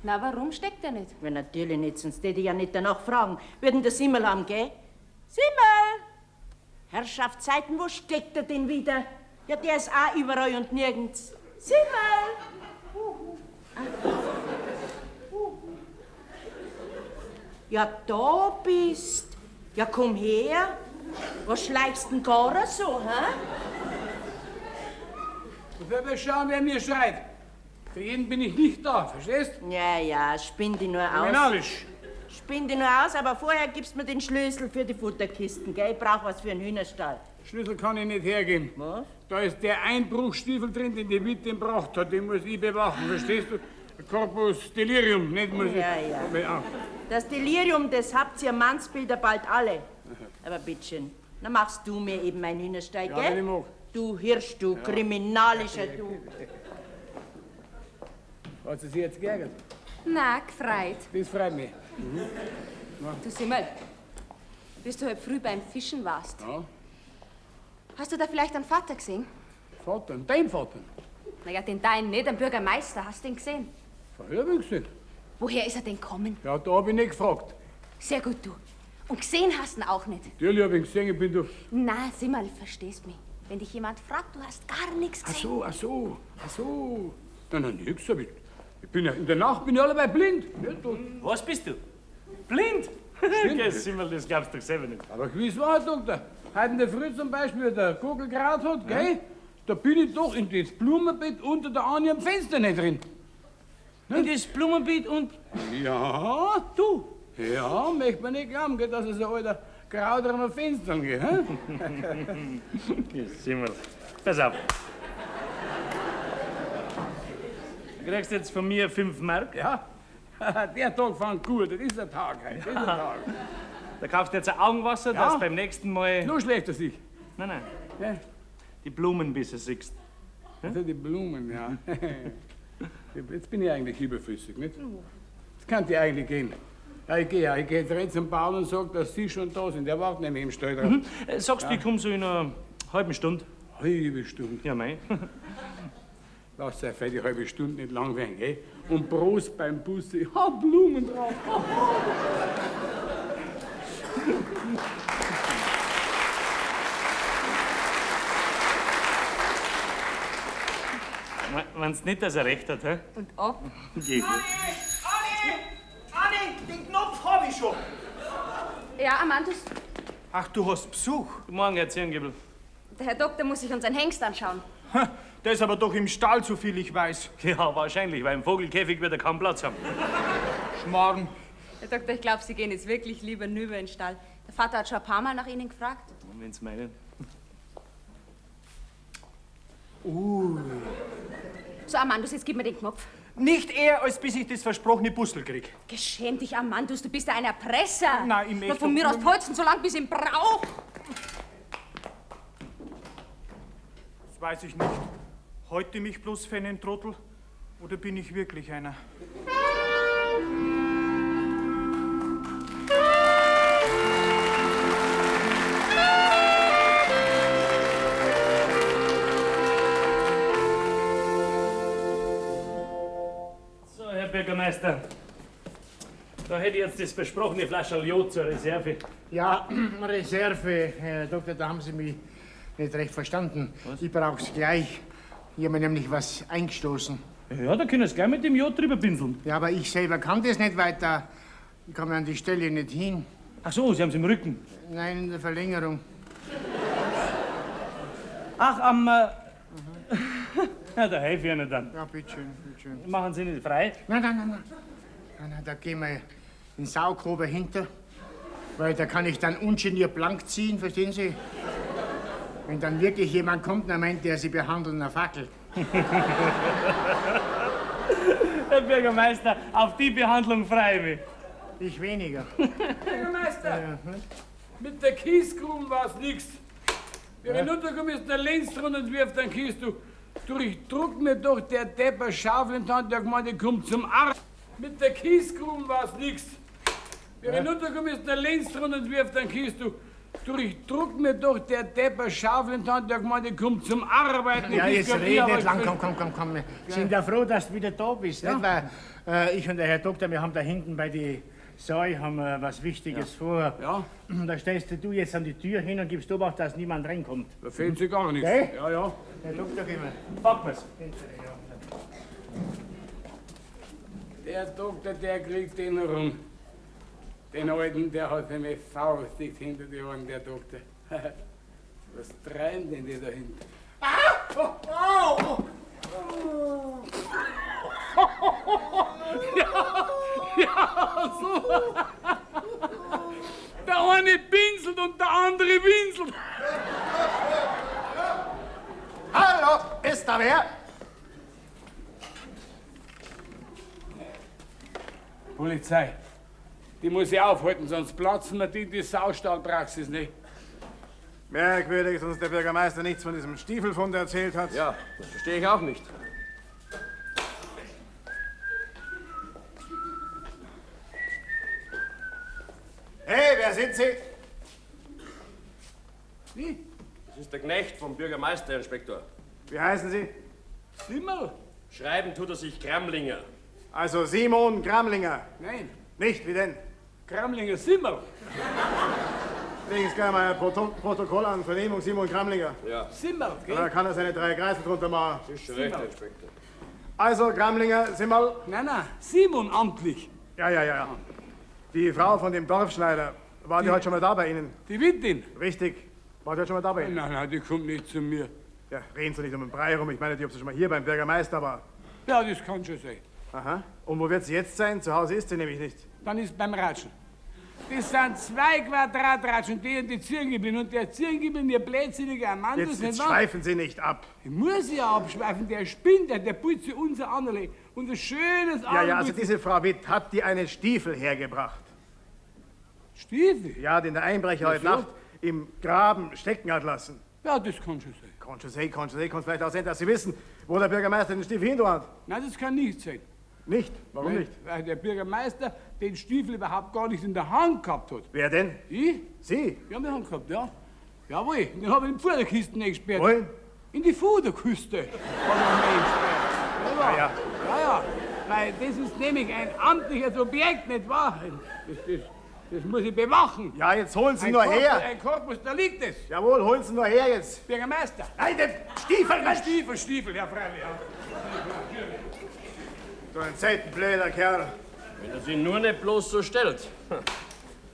Na, warum steckt er nicht? Ja, natürlich nicht, sonst hätte ich ja nicht danach fragen. Würden der Simmel haben, gell? Simmel! Herrschaftszeiten, wo steckt er denn wieder? Ja, der ist auch überall und nirgends. Simmel! Ja, da bist. Ja, komm her. Was schleichst denn gar so, hä? Wer will schauen, wer mir schreit? Für jeden bin ich nicht da, verstehst? Ja, ja, spinn dich nur aus. Kriminalisch. Spinn dich nur aus, aber vorher gibst mir den Schlüssel für die Futterkisten, gell? Ich brauch was für einen Hühnerstall. Schlüssel kann ich nicht hergeben. Was? Da ist der Einbruchstiefel drin, den die Witwe gebracht hat. Den muss ich bewachen, verstehst du? Corpus Delirium, nicht muss ich. Ja, ja. Ja. Das Delirium, das habt ihr Mannsbilder bald alle. Aber bitteschön, dann machst du mir eben meinen Hühnerstall, Ja, gell? wenn ich mag. Du Hirsch, du kriminalischer du. Hat sie sich jetzt geärgert? Na, gefreut. Das freut mich. Du Simmel, bis du heute früh beim Fischen warst. Ja. Hast du da vielleicht einen Vater gesehen? Vater, dein Vater. Naja, den deinen nicht, den Bürgermeister. Hast du den gesehen? Vorher hab ich gesehen. Woher ist er denn gekommen? Ja, da hab ich nicht gefragt. Sehr gut, du. Und gesehen hast ihn auch nicht. Natürlich hab ich ihn gesehen, ich bin doch... Na, Simmerl, verstehst mich. Wenn dich jemand fragt, du hast gar nichts Ach gesehen. so, ach so, ach so. Nein, nein, nix hab ich. Ich bin ja, in der Nacht bin ich alleweil blind. Nicht? Und Was bist du? Blind? Gell, Simmerl, das glaubst du doch selber nicht. Aber gewiss war, Doktor. Heute in der Früh zum Beispiel, wie der Gogel geraucht hat, gell? Da bin ich doch in das Blumenbeet unter der Annie am Fenster nicht drin. In das Blumenbeet und... Ja, du? Ja, möchte man nicht glauben, gell, dass es ein alter Kraut am Fenster geht. Hä? Gell, Simmerl. Pass auf. Du kriegst jetzt von mir 5 Mark. Ja, der Tag fängt gut, das ist der Tag heute. Das ist der Tag. Da kaufst du jetzt ein Augenwasser, Ja. dass beim nächsten Mal... Noch schlechter sich. Nein, nein. Ja. Die Blumen besser siehst. Also die Blumen, ja. Jetzt bin ich eigentlich überflüssig, nicht? Das kann dir eigentlich gehen. Ja, ich gehe ja. Ich gehe jetzt rein zum Paul und sag, dass Sie schon da sind. Der wartet nämlich im Stall drauf. Mhm. Sagst du, ich komm so in einer halben Stunde. Halbe Stunde? Ja, mei. Lass euch für die halbe Stunde nicht lang werden, gell? Und Prost beim Bussi. Ja, Blumen drauf. Wenn's nicht, dass er recht hat, hä? Und ab? Geh. Anni! Anni, den Knopf hab ich schon! Ja, Amandus, Ach, du hast Besuch. Guten Morgen, Herr Zirngibel. der Herr Doktor muss sich unseren Hengst anschauen. Der ist aber doch im Stall, so viel ich weiß. Ja, wahrscheinlich, weil im Vogelkäfig wird er kaum Platz haben. Schmarrn. Herr Doktor, ich glaube, Sie gehen jetzt wirklich lieber nüber in den Stall. Der Vater hat schon ein paar Mal nach Ihnen gefragt. Wenn's meinen. So, Amandus, jetzt gib mir den Knopf. Nicht eher, als bis ich das versprochene Bussel krieg. Geschäm dich, Amandus, du bist ja ein Erpresser. Nein, ich möchte Na, von mir aus polzen, so lange bis ich ihn brauch. Das weiß ich nicht. Heute mich bloß für einen Trottel oder bin ich wirklich einer? So, Herr Bürgermeister. Da hätte ich jetzt das versprochene Flascherl Jod zur Reserve. Ja, Reserve, Herr Doktor, da haben Sie mich nicht recht verstanden. Ich brauch's gleich. Ich habe mir nämlich was eingestoßen. Ja, da können Sie gleich mit dem Jod drüber pinseln. Ja, aber ich selber kann das nicht weiter. Ich komme an die Stelle nicht hin. Ach so, Sie haben's im Rücken. Nein, in der Verlängerung. Ach, am. Ja, da helfe ich Ihnen dann. Ja, bitteschön, bitteschön. Machen Sie nicht frei? Nein, nein, nein, nein. Nein, nein, da gehen wir in Saugrober hinter. Weil da kann ich dann ungeniert blank ziehen, verstehen Sie? Wenn dann wirklich jemand kommt, dann meint der, Sie behandeln eine Fackel. Herr Bürgermeister, auf die Behandlung freue ich mich. Ich weniger. Bürgermeister, mit der Kiesgrube war's nix. Wer hinuntergekommen ist, der Lenz drunter und wirft einen Kies. Du, durchdruck mir doch der Depper Schaufel in die Hand, der gemeint, ich komm zum Arsch. Mit der Kiesgrube war's nix. Wer hinuntergekommen ist, der Lenz drunter und wirft einen Kies. Du, durchdruck mir doch der Depper Schaufel in die Hand, der gemeint, ich komm zum Arbeiten. Ja, Ich jetzt glaub, red aber nicht lang, komm, komm, komm, komm. Wir sind ja froh, dass du wieder da bist. Ja. Nicht? Weil ich und der Herr Doktor, wir haben da hinten bei die Säu haben wir was Wichtiges vor. Ja. Da stellst du jetzt an die Tür hin und gibst Obacht, dass niemand reinkommt. Da fehlt sich gar nichts. Gell? Ja, ja. Herr Doktor, gehen wir. Packen wir's. Der Doktor, der kriegt den rum. Den alten, der hat nämlich faustdick hinter die Ohren, der Doktor. Was treiben denn die da hinten? Ah! Oh, oh, oh. Ja, ja, so. Der eine pinselt und der andere winselt. Hallo, ist da wer? Polizei, die muss ich aufhalten, sonst platzen wir die in die Saustallpraxis nicht. Merkwürdig, dass uns der Bürgermeister nichts von diesem Stiefelfund erzählt hat. Ja, das verstehe ich auch nicht. Hey, wer sind Sie? Wie? Das ist der Knecht vom Bürgermeister, Herr Inspektor. Wie heißen Sie? Simmel. Schreiben tut er sich Kramlinger. Also Simon Gramlinger. Nein. Nicht, wie denn? Gramlinger Simmerl. Legen Sie gleich mal ein Protokoll an, Vernehmung Simon Gramlinger. Ja. Simmerl, gell? Da kann er seine 3 Kreisel drunter machen. Das ist schon recht, Herr Inspektor. Also, Gramlinger, Simmerl. Nein, nein, Simon amtlich. Ja, ja, ja, ja. Die Frau von dem Dorfschneider, war die heute schon mal da bei Ihnen? Die Wirtin? Richtig. War die heute schon mal da bei Ihnen? Nein, nein, die kommt nicht zu mir. Ja, reden Sie nicht um den Brei rum. Ich meine, die, ob sie schon mal hier beim Bürgermeister war. Ja, das kann schon sein. Aha. Und wo wird sie jetzt sein? Zu Hause ist sie nämlich nicht. Dann ist beim Ratschen. Das sind 2 Quadratratschen, die in die Zirn geblieben. Und der Zirn geblieben, der blödsinnige Amandus, Jetzt, jetzt schweifen Sie nicht ab. Ich muss ja abschweifen, der spinnt, der putzt sich unser Annerle. Unser schönes Annerle. Ja, ja, also diese Frau Witt hat die einen Stiefel hergebracht. Stiefel? Ja, den der Einbrecher heute Nacht im Graben stecken hat lassen. Ja, das kann schon sein. Kann schon sein, kann schon sein. Kann vielleicht auch sein, dass Sie wissen, wo der Bürgermeister den Stiefel hin hat. Nein, das kann nicht sein. Nicht? Warum nicht? Weil der Bürgermeister den Stiefel überhaupt gar nicht in der Hand gehabt hat. Wer denn? Ich? Sie? Ja, in der Hand gehabt, ja. Jawohl, den habe ich in die Futterkiste eingesperrt. Wohin? In die Futterkiste habe ich ihn eingesperrt. Ja, ja. Ja, ja. Weil das ist nämlich ein amtliches Objekt, nicht wahr? Das muss ich bewachen. Ja, jetzt holen Sie nur her. Ein Korpus, da liegt es. Jawohl, holen Sie nur her jetzt. Bürgermeister. Nein, den Stiefel, Mensch. Stiefel, Stiefel, ja, freilich. Ja. So ein selten blöder Kerl. Wenn er sich nur nicht bloß so stellt.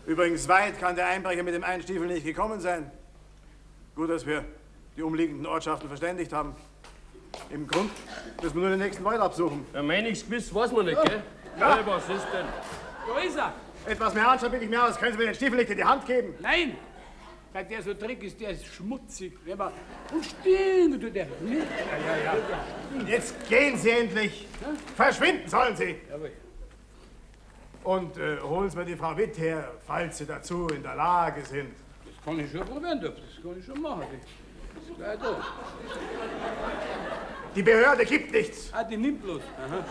Übrigens, weit kann der Einbrecher mit dem einen Stiefel nicht gekommen sein. Gut, dass wir die umliegenden Ortschaften verständigt haben. Im Grund müssen wir nur den nächsten Wald absuchen. Ja, mein ich's gewiss, weiß man nicht, gell? Ja. Hey, was ist denn? Da ist er. Etwas mehr Anstand bitte ich mir aus. Können Sie mir den Stiefel nicht in die Hand geben? Nein! Weil der so dreckig ist, der ist schmutzig. Und stinkt tut der. Ja, ja, ja. Jetzt gehen Sie endlich! Ja? Verschwinden sollen Sie! Jawohl. Und holen Sie mir die Frau Witt her, falls Sie dazu in der Lage sind. Das kann ich schon probieren, das kann ich schon machen. Das ist gleich da. Die Behörde gibt nichts. Ah, die nimmt bloß. Aha.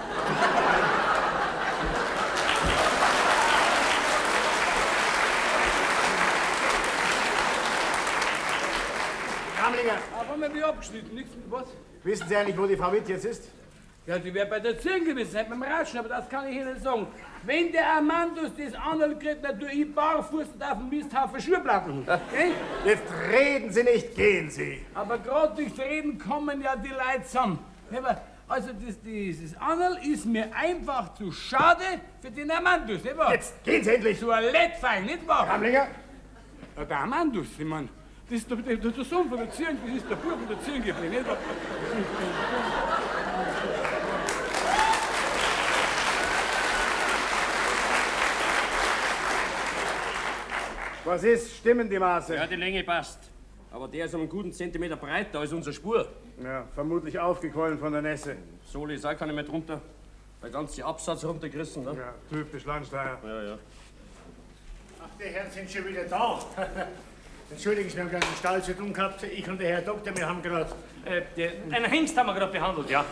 Gramlinger. Aber wir haben abgeschnitten, nichts mit was. Wissen Sie eigentlich, wo die Frau Witt jetzt ist? Ja, die wäre bei der Zirn gewesen, seit beim Ratschen, aber das kann ich Ihnen sagen. Wenn der Amandus das Anderl kriegt, dann tue ich barfuß und auf dem Misthaufen Schuhplatten. Okay? Jetzt reden Sie nicht, gehen Sie. Aber gerade durchs Reden kommen ja die Leute zusammen. Also dieses Anderl ist mir einfach zu schade für den Amandus, nicht wahr? Jetzt gehen Sie endlich! So ein Lettfein, nicht wahr? Gramlinger? Ja, der Amandus, ich mein, das ist der Sohn von der Zirn, das ist der Bub von der Zirn geblieben, nicht wahr? Was ist? Stimmen die Maße? Ja, die Länge passt. Aber der ist um einen guten Zentimeter breiter als unsere Spur. Ja, vermutlich aufgequollen von der Nässe. Sohle ist auch keine mehr drunter. Der ganze Absatz runtergerissen, ne? Ja, typisch Landsteier. Ja, ja. Ach, die Herren sind schon wieder da. Entschuldigen Sie, wir haben gerade einen Stall zu tun gehabt. Ich und der Herr Doktor, wir haben gerade... Einen Hengst haben wir gerade behandelt, ja.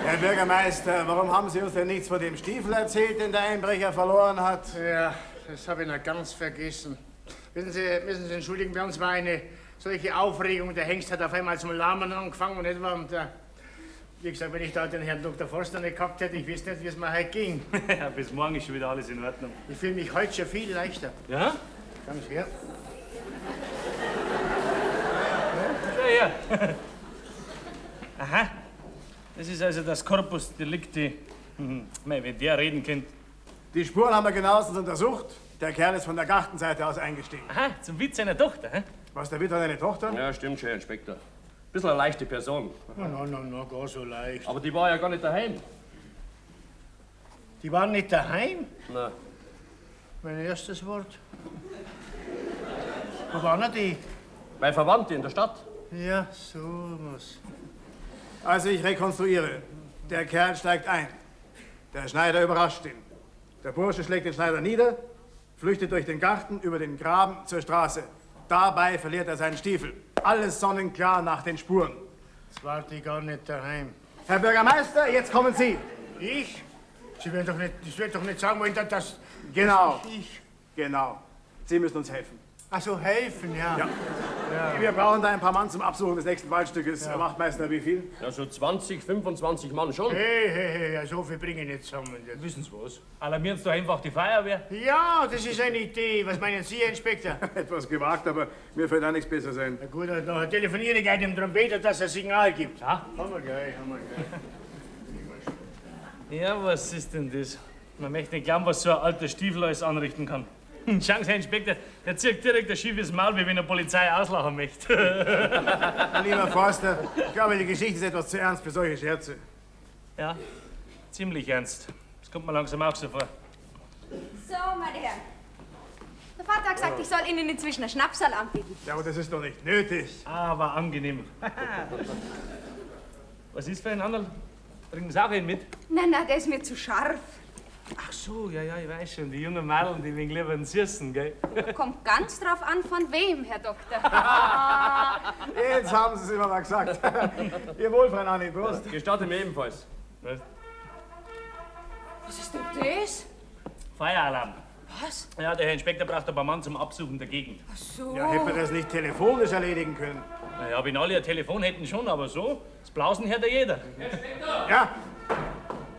Herr Bürgermeister, warum haben Sie uns denn nichts von dem Stiefel erzählt, den der Einbrecher verloren hat? Ja, das habe ich noch ganz vergessen. Wissen Sie, müssen Sie entschuldigen, bei uns war eine solche Aufregung. Der Hengst hat auf einmal zum Lahmen angefangen und etwa. Und, wie gesagt, wenn ich da den Herrn Dr. Forster nicht gehabt hätte, ich wüsste nicht, wie es mir heute ging. Ja, bis morgen ist schon wieder alles in Ordnung. Ich fühle mich heute schon viel leichter. Ja? Komm her. Schau her. Aha. Das ist also das Corpus Delicti. Mei, wenn der reden könnte. Die Spuren haben wir genauestens untersucht. Der Kerl ist von der Gartenseite aus eingestiegen. Aha, zum Witz seiner Tochter, hä? Was, der Witt hat eine Tochter? Ja, stimmt schon, Herr Inspektor. Bisschen eine leichte Person. Na, na, na, na, gar so leicht. Aber die war ja gar nicht daheim. Die war nicht daheim? Nein. Mein erstes Wort. Wo waren die? Bei Verwandten in der Stadt. Ja, so was. Also ich rekonstruiere. Der Kerl steigt ein. Der Schneider überrascht ihn. Der Bursche schlägt den Schneider nieder, flüchtet durch den Garten, über den Graben zur Straße. Dabei verliert er seinen Stiefel. Alles sonnenklar nach den Spuren. Das war die gar nicht daheim. Herr Bürgermeister, jetzt kommen Sie. Ich? Sie werden doch nicht, Sie werden doch nicht sagen wollen, dass... Genau. Dass ich. Genau. Sie müssen uns helfen. Ach so, helfen, ja. Ja. Wir brauchen da ein paar Mann zum Absuchen des nächsten Waldstückes. Ja. Wachtmeister, wie viel? Ja, so 20, 25 Mann schon. Hey, hey, hey, ja, so viel bringe ich nicht zusammen. Wissen Sie was? Alarmieren Sie doch einfach die Feuerwehr. Ja, das ist eine Idee. Was meinen Sie, Herr Inspektor? Etwas gewagt, aber mir fällt auch nichts Besseres ein. Na gut, dann telefoniere ich gleich dem Trompeter, dass er Signal gibt. Ja? Haben wir gleich, haben wir gleich. Ja, was ist denn das? Man möchte nicht glauben, was so ein alter Stiefel alles anrichten kann. Schauen Sie, Herr Inspektor, der zieht direkt ein schiefes Maul, wie wenn er Polizei auslachen möchte. Lieber Forster, ich glaube, die Geschichte ist etwas zu ernst für solche Scherze. Ja, ziemlich ernst. Das kommt mir langsam auch so vor. So, meine Herren. Der Vater hat gesagt, ich soll Ihnen inzwischen ein Schnapsal anbieten. Ja, aber das ist doch nicht nötig. Aber angenehm. Was ist für ein Anderl? Trinken Sie auch einen mit? Nein, nein, der ist mir zu scharf. Ach so, ja, ja, ich weiß schon. Die jungen Madeln, die wegen lieber einen Süßen, gell? Kommt ganz drauf an, von wem, Herr Doktor. Jetzt haben Sie es immer mal gesagt. Ihr Wohl, Fräulein Anni, Prost. Gestatte mir ebenfalls. Was? Was ist denn das? Feueralarm. Was? Ja, der Herr Inspektor braucht ein paar Mann zum Absuchen der Gegend. Ach so. Ja, hätten wir das nicht telefonisch erledigen können? Naja, wenn alle ein Telefon hätten schon, aber so, das Blausen hört ja jeder. Herr Inspektor! Ja?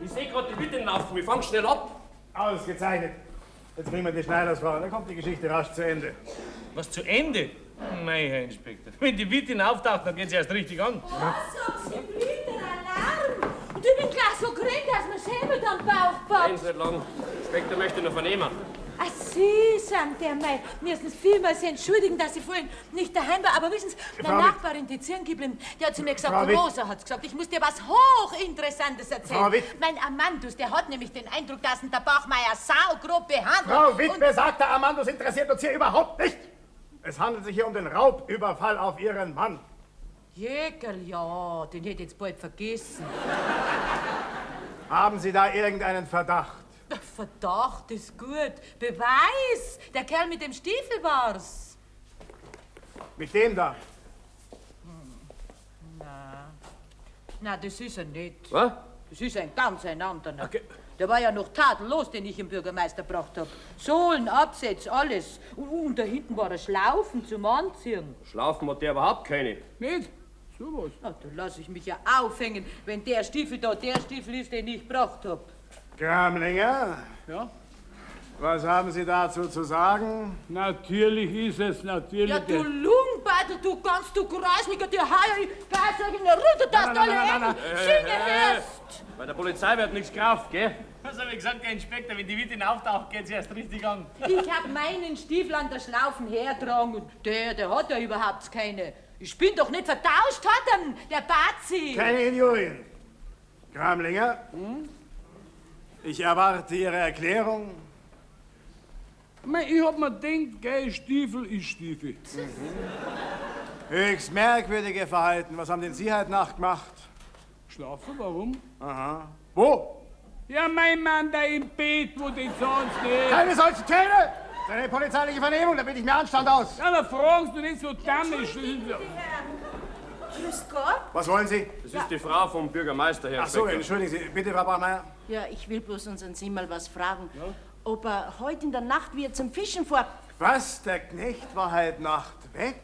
Ich sehe gerade die Witten laufen. Wir fangen schnell ab. Ausgezeichnet. Jetzt bringen wir die Schneidersfrau. Dann kommt die Geschichte rasch zu Ende. Was, zu Ende? Nein, Herr Inspektor. Wenn die Wittin auftaucht, dann geht sie erst richtig an. Oh, sagen Sie, Blüten, Alarm! Und ich bin gleich so grün, dass mir selber am Bauch Reden packt. Sie nicht lang. Inspektor möchte noch vernehmen. Ach, Sie sind der Mei. Müssen Sie vielmals entschuldigen, dass ich vorhin nicht daheim war. Aber wissen Sie, meine Frau Witt- Nachbarin, die Zirngiblin, die hat zu mir gesagt, Frau Witt- Rosa hat gesagt, ich muss dir was Hochinteressantes erzählen. Frau Witt- Mein Amandus, der hat nämlich den Eindruck, dass ihn der Bachmeier saugrob behandelt. Frau Witt, besagter Amandus interessiert uns hier überhaupt nicht. Es handelt sich hier um den Raubüberfall auf Ihren Mann. Jägerl, ja, den hätte ich jetzt bald vergessen. Haben Sie da irgendeinen Verdacht? Verdacht ist gut. Beweis! Der Kerl mit dem Stiefel war's. Mit dem da? Na, na, das ist er nicht. Was? Das ist ein ganz ein anderer. Der war ja noch tadellos, den ich im Bürgermeister gebracht hab. Sohlen, Absätze, alles. Und da hinten war er Schlaufen zum Anziehen. Schlaufen hat der überhaupt keine. Nicht? So was. Na, da lass ich mich ja aufhängen, wenn der Stiefel da der Stiefel ist, den ich gebracht hab. Gramlinger? Ja? Was haben Sie dazu zu sagen? Natürlich ist es, natürlich. Ja, du Lungenbeitel, du ganz, du Kreisnicker, du Heuer, ich runter, dass du alle Engel singen hörst. Bei der Polizei wird nichts gekauft, gell? Was habe ich gesagt, Herr Inspektor? Wenn die Wittin auftaucht, geht sie erst richtig an. Ich hab meinen Stiefel an der Schlaufen hertragen und der hat ja überhaupt keine. Ich bin doch nicht vertauscht, hat er, der Bazi. Keine Injurien. Gramlinger, ich erwarte Ihre Erklärung. Mei, ich hab mir gedacht, gell, Stiefel ist Stiefel. Höchst merkwürdige Verhalten. Was haben denn Sie heute Nacht gemacht? Schlafen, warum? Aha. Wo? Ja, mein Mann da im Bett, wo die sonst nicht. Keine solchen Töne! Das ist eine polizeiliche Vernehmung, da biete ich mir Anstand aus. Ja, da fragst du nicht so dämlich. Grüß Gott. Was wollen Sie? Das ist die Frau vom Bürgermeister, Herr Ach so, Inspektor. entschuldigen Sie. Bitte, Frau Bachmeier. Ja, ich will bloß unseren Simmerl was fragen. Ob er heute in der Nacht wieder zum Fischen fährt. Was? Der Knecht war heute Nacht weg?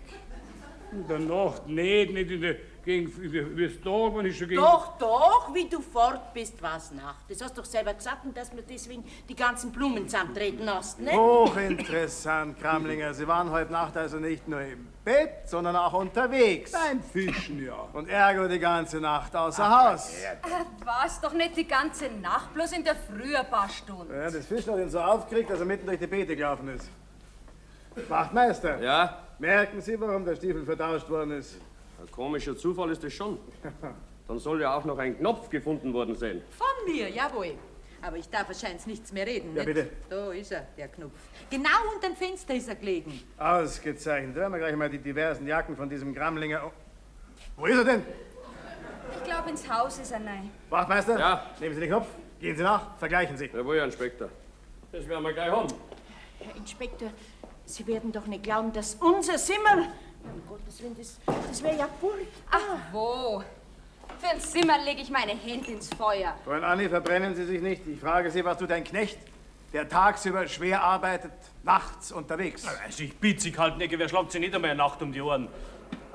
In der Nacht nicht, nicht in der, gegen, wie es da war, ist schon gegen... Doch, doch, wie du fort bist, war's Nacht. Das hast du doch selber gesagt und dass mir deswegen die ganzen Blumen zusammentreten hast, ne? Hochinteressant, Kramlinger. Sie waren heute Nacht also nicht nur im Bett, sondern auch unterwegs. Beim Fischen, ja. Und ergo die ganze Nacht außer Haus. Was? Doch nicht die ganze Nacht, bloß in der Früh ein paar Stunden. Ja, das Fischl hat ihn so aufgeregt, dass er mitten durch die Beete gelaufen ist. Wachtmeister. Ja? Merken Sie, warum der Stiefel vertauscht worden ist? Ein komischer Zufall ist das schon. Dann soll ja auch noch ein Knopf gefunden worden sein. Von mir, jawohl. Aber ich darf wahrscheinlich nichts mehr reden, Ja, nicht? bitte. Da ist er, der Knopf. Genau unter dem Fenster ist er gelegen. Ausgezeichnet. Da werden wir gleich mal die diversen Jacken von diesem Gramlinger. Oh. Wo ist er denn? Ich glaube, ins Haus ist er nein. Wachtmeister? Ja? Nehmen Sie den Knopf, gehen Sie nach, vergleichen Sie. Jawohl, Herr Inspektor. Das werden wir gleich haben. Herr Inspektor, Sie werden doch nicht glauben, dass unser Simmerl... Um Gottes Willen, das wäre ja furchtbar. Ach wo? Für ein Zimmer lege ich meine Hände ins Feuer. Fräulein Anni, verbrennen Sie sich nicht. Ich frage Sie, was tut ein Knecht der tagsüber schwer arbeitet, nachts unterwegs. Also ich bitte Sie, Kaltnecke, wer schlagt sich nicht einmal eine Nacht um die Ohren?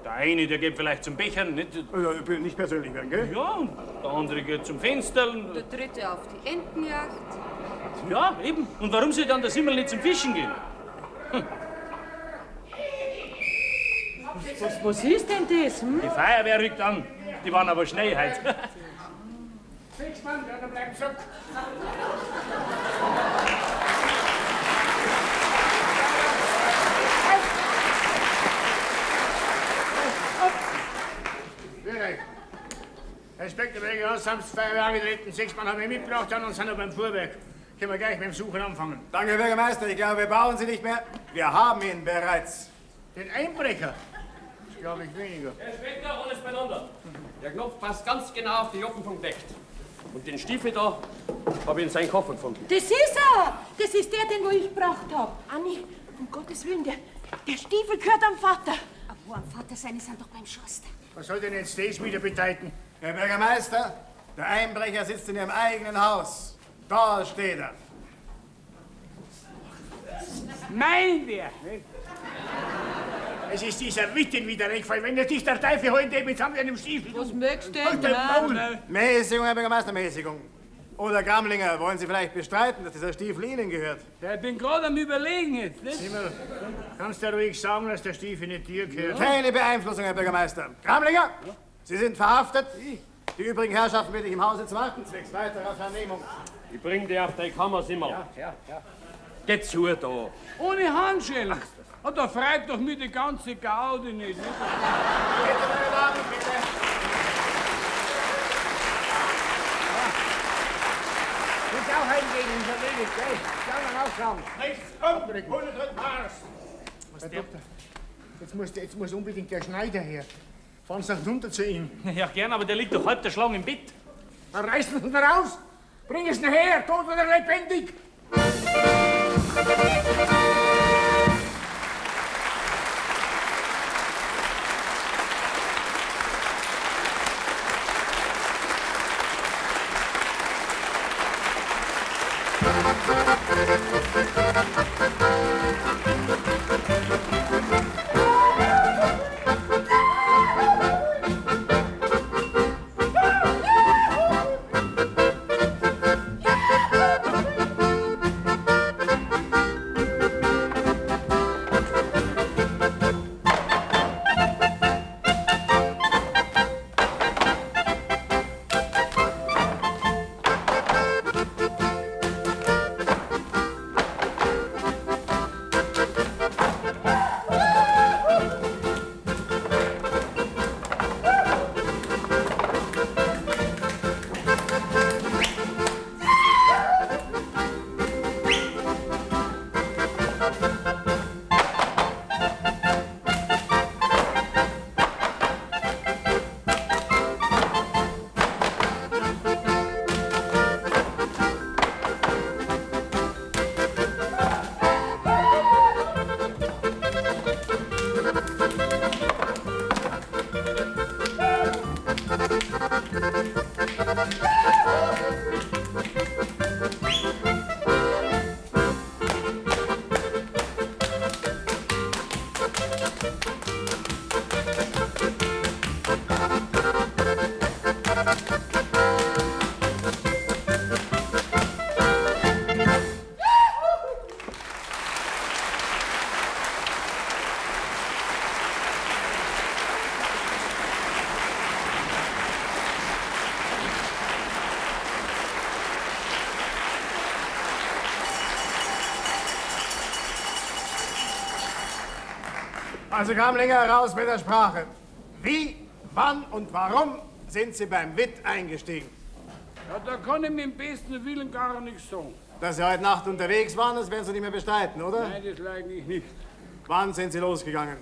Der eine, der geht vielleicht zum Bechern, nicht? Ja, nicht persönlich werden, gell? Ja, und der andere geht zum Fensterl. Der dritte auf die Entenjagd. Ja, eben. Und warum soll dann der Simmel nicht zum Fischen gehen? Was ist denn das? Hm? Die Feuerwehr rückt an. Die waren aber schnell heute. 6 Mann, ja, dann bleiben zurück. Herr Inspektor Berger, haben Sie Feuerwehr angetreten. 6 Mann haben wir mitgebracht und sind noch beim Fuhrwerk. Können wir gleich mit dem Suchen anfangen. Danke, Herr Bürgermeister. Ich glaube, wir brauchen Sie nicht mehr. Wir haben ihn bereits. Den Einbrecher? Das glaube ich weniger. Herr Inspektor, alles beieinander. Der Knopf passt ganz genau auf die Joppen vom Knecht. Und den Stiefel da habe ich in seinen Koffer gefunden. Das ist er! Das ist der, den wo ich gebracht habe. Anni, um Gottes Willen, der Stiefel gehört am Vater. Aber wo am Vater seine sind doch beim Schuster. Was soll denn jetzt das wieder bedeuten? Herr Bürgermeister, der Einbrecher sitzt in Ihrem eigenen Haus. Da steht er. Mein der! Es ist dieser Witten wieder reingefallen. Wenn er dich der Teufel holen, der mit samt einem Stiefel. Was möchtest du denn? Halt Mäßigung, Herr Bürgermeister, Mäßigung. Oder Gamlinger, wollen Sie vielleicht bestreiten, dass dieser Stiefel Ihnen gehört? Ja, ich bin gerade am Überlegen jetzt, nicht? Simmel, kannst du ruhig sagen, dass der Stiefel nicht dir gehört? Keine Beeinflussung, Herr Bürgermeister. Gamlinger, Sie sind verhaftet. Die übrigen Herrschaften bitte ich im Hause zu warten, zwecks weiterer Vernehmung. Ich bring dich auf deine Kammer, Simmel. Ja, ja, ja. Geh zu da. Ohne Handschellen. Oh, da freit doch mir die ganze Gaudi nicht. Bitte, meine Damen, bitte. Willst auch heimgehen, ist erledigt, gell? Die anderen auch schauen. Rechts, umdrücken. 100 Marsch. Herr Doktor, jetzt muss unbedingt der Schneider her. Fahren Sie nach runter zu ihm. Ja, gern, aber der liegt doch halb der Schlange im Bett. Dann reißen Sie ihn raus! Bring es her, tot oder lebendig! Also Gamlinger, raus mit der Sprache. Wie, wann und warum sind Sie beim Witt eingestiegen? Ja, da kann ich mit dem besten Willen gar nichts sagen. Dass Sie heute Nacht unterwegs waren, das werden Sie nicht mehr bestreiten, oder? Nein, das leugne ich nicht. Wann sind Sie losgegangen?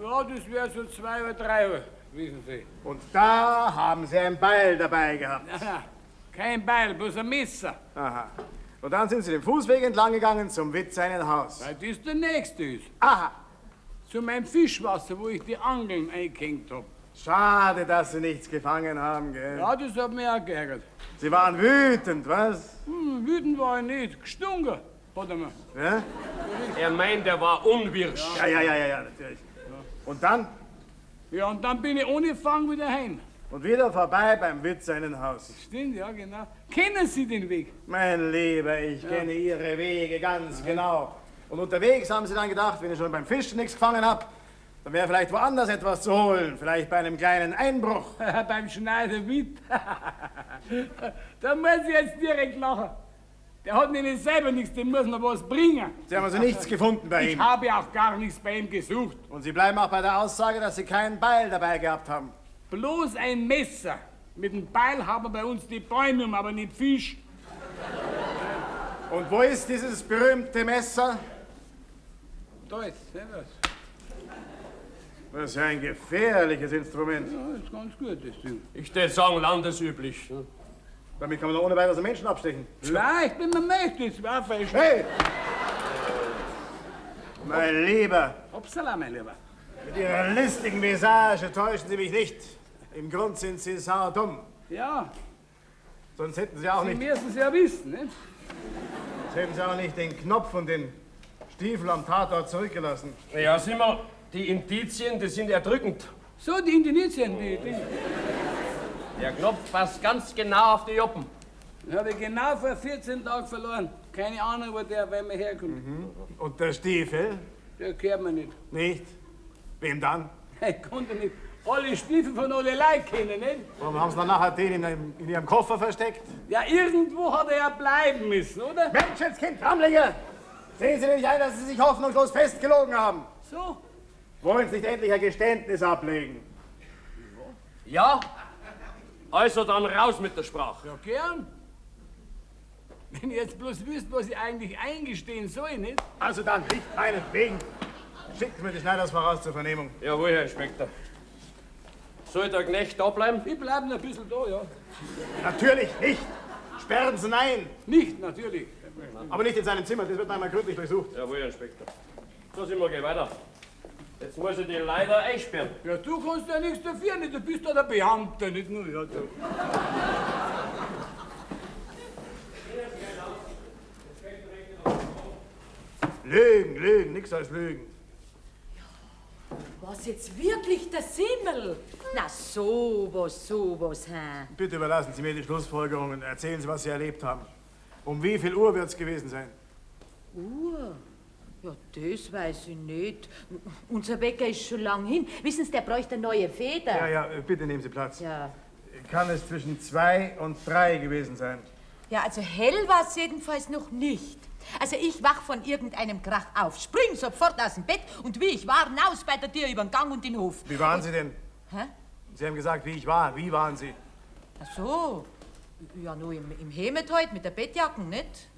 Ja, das wäre so 2 oder 3 Uhr, wissen Sie. Und da haben Sie ein Beil dabei gehabt? Nein, nein, kein Beil, bloß ein Messer. Aha. Und dann sind Sie den Fußweg entlang gegangen zum Witt seinen Haus. Weil das der nächste ist. Aha. Zu meinem Fischwasser, wo ich die Angeln eingehängt hab. Schade, dass Sie nichts gefangen haben, gell? Ja, das hat mich auch geärgert. Sie waren wütend, was? Hm, wütend war ich nicht, gestunken. Hat er mir. Ja? Er meint, er war unwirsch. Ja, natürlich. Und dann? Ja, und dann bin ich ohne Fang wieder heim. Und wieder vorbei beim Wirt seinen Haus. Stimmt, ja, genau. Kennen Sie den Weg? Mein Lieber, ich kenne Ihre Wege ganz genau. Und unterwegs haben Sie dann gedacht, wenn ich schon beim Fischen nichts gefangen habe, dann wäre vielleicht woanders etwas zu holen. Vielleicht bei einem kleinen Einbruch. Beim Schneider Witt. Da muss ich jetzt direkt lachen. Der hat nämlich selber nichts, dem muss man was bringen. Sie haben also nichts gefunden bei Ich ihm. habe auch gar nichts bei ihm gesucht. Und Sie bleiben auch bei der Aussage, dass Sie keinen Beil dabei gehabt haben. Bloß ein Messer. Mit dem Beil haben wir bei uns die Bäume um, aber nicht Fisch. Und wo ist dieses berühmte Messer? Da ist, seh das. Das ist ja ein gefährliches Instrument. Ja, ist ganz gut, das Ding. Ich würde sagen, landesüblich. ne? Damit kann man doch ohne weiteres einen Menschen abstechen. Vielleicht, wenn man möchte, das war falsch. Hey! Mein Lieber, Upsala, mein Lieber. mit Ihrer listigen Visage täuschen Sie mich nicht. Im Grund sind Sie saudumm. Ja, Sonst hätten Sie auch Sie nicht, müssen es ja wissen, nicht? sonst hätten Sie auch nicht den Knopf und den Stiefel am Tatort zurückgelassen. Ja, Simmer, die Indizien, die sind erdrückend. So, die Indizien, die. Der Knopf passt ganz genau auf die Joppen. Den habe ich genau vor 14 Tagen verloren. Keine Ahnung, wo der bei mir herkommt. Und der Stiefel? Der gehört mir nicht. Nicht? Wem dann? Ich konnte nicht alle Stiefel von alle Leuten kennen, nicht? Warum haben Sie dann nachher den in Ihrem Koffer versteckt? Ja, irgendwo hat er ja bleiben müssen, oder? Menschenskind, Ramlinger! Sehen Sie denn nicht ein, dass Sie sich hoffnungslos festgelogen haben? So. Wollen Sie nicht endlich ein Geständnis ablegen? Ja? Also dann raus mit der Sprache. Ja, gern. Wenn ich jetzt bloß wüsste, was ich eigentlich eingestehen soll, nicht? Also dann, nicht meinetwegen. Schicken Sie mir die Schneiders voraus zur Vernehmung. Jawohl, Herr Inspektor. Soll der Knecht da bleiben? Ich bleibe noch ein bisschen da, ja. Natürlich nicht! Sperren Sie ihn ein! Nicht, natürlich. Aber nicht in seinem Zimmer, das wird einmal gründlich durchsucht. Jawohl, Herr Inspektor. So sind wir, geh weiter. Jetzt muss ich den leider einsperren. Ja, du kannst ja nichts dafür, nicht? Du bist ja der Beamte, nicht nur ja, du. Lügen, Lügen, nichts als Lügen. Was jetzt wirklich der Simmel? Na, sowas, sowas, hä? Bitte überlassen Sie mir die Schlussfolgerungen. Erzählen Sie, was Sie erlebt haben. Um wie viel Uhr wird es gewesen sein? Uhr? Ja, das weiß ich nicht. Unser Wecker ist schon lang hin. Wissen Sie, der bräuchte eine neue Feder. Ja, ja, bitte nehmen Sie Platz. Ja. Kann es zwischen 2 und 3 gewesen sein? Ja, also hell war es jedenfalls noch nicht. Also ich wach von irgendeinem Krach auf, spring sofort aus dem Bett und wie ich war, hinaus bei der Tür über den Gang und den Hof. Wie waren Sie denn? Hä? Sie haben gesagt, wie ich war. Wie waren Sie? Ach so. Ja, nur im Hemet halt, mit der Bettjacken, nicht?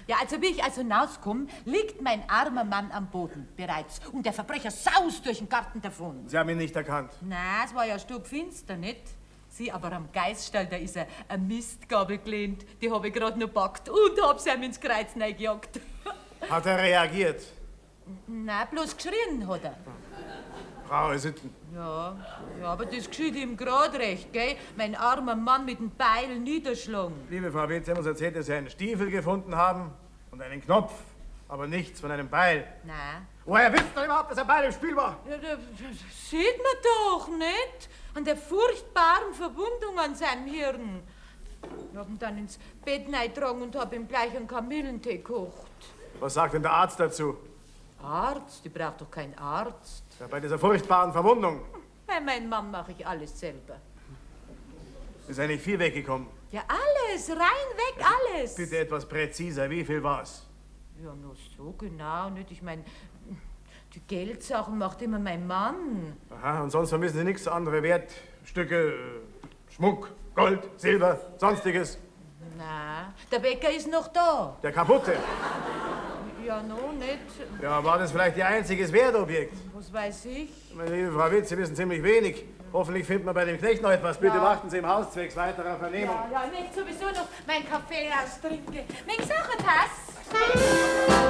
Ja, also wie ich also hinauskomme, liegt mein armer Mann am Boden bereits und der Verbrecher saust durch den Garten davon. Sie haben ihn nicht erkannt. Na, es war ja stockfinster, nicht? Sie, aber am Geiststall, da ist eine Mistgabel gelehnt. Die habe ich gerade noch gepackt und hab sie ihm ins Kreuz reingejagt. Hat er reagiert? Na, bloß geschrien hat er. Raue Sitten. Ja, ja, aber das geschieht ihm grad recht, gell? Mein armer Mann mit dem Beil niederschlagen. Liebe Frau Witt, Sie haben uns erzählt, dass Sie einen Stiefel gefunden haben und einen Knopf, aber nichts von einem Beil. Na. Woher wisst ihr überhaupt, dass ein Beil im Spiel war? Ja, das sieht man doch, nicht? An der furchtbaren Verwundung an seinem Hirn. Ich hab ihn dann ins Bett reingetragen und hab ihm gleich einen Kamillentee gekocht. Was sagt denn der Arzt dazu? Arzt? Ich brauch doch keinen Arzt. Ja, bei dieser furchtbaren Verwundung Bei meinem Mann mache ich alles selber. ist eigentlich viel weggekommen. Ja, alles, rein weg, alles. Bitte etwas präziser, wie viel war's? Ja, nur so genau nicht. Ich meine, die Geldsachen macht immer mein Mann. Aha, und sonst vermissen Sie nichts, andere Wertstücke, Schmuck, Gold, Silber, sonstiges. Na, der Bäcker ist noch da. Der kaputte. Ja, no, nicht. Ja, war das vielleicht Ihr einziges Wertobjekt? Was weiß ich? Meine liebe Frau Witt, Sie wissen ziemlich wenig. Hoffentlich findet man bei dem Knecht noch etwas. Bitte Ja. warten Sie im Haus zwecks weiterer Vernehmung. Ja, ja, ich möchte sowieso noch meinen Kaffee austrinken. Mögen Sie auch eine Tasse?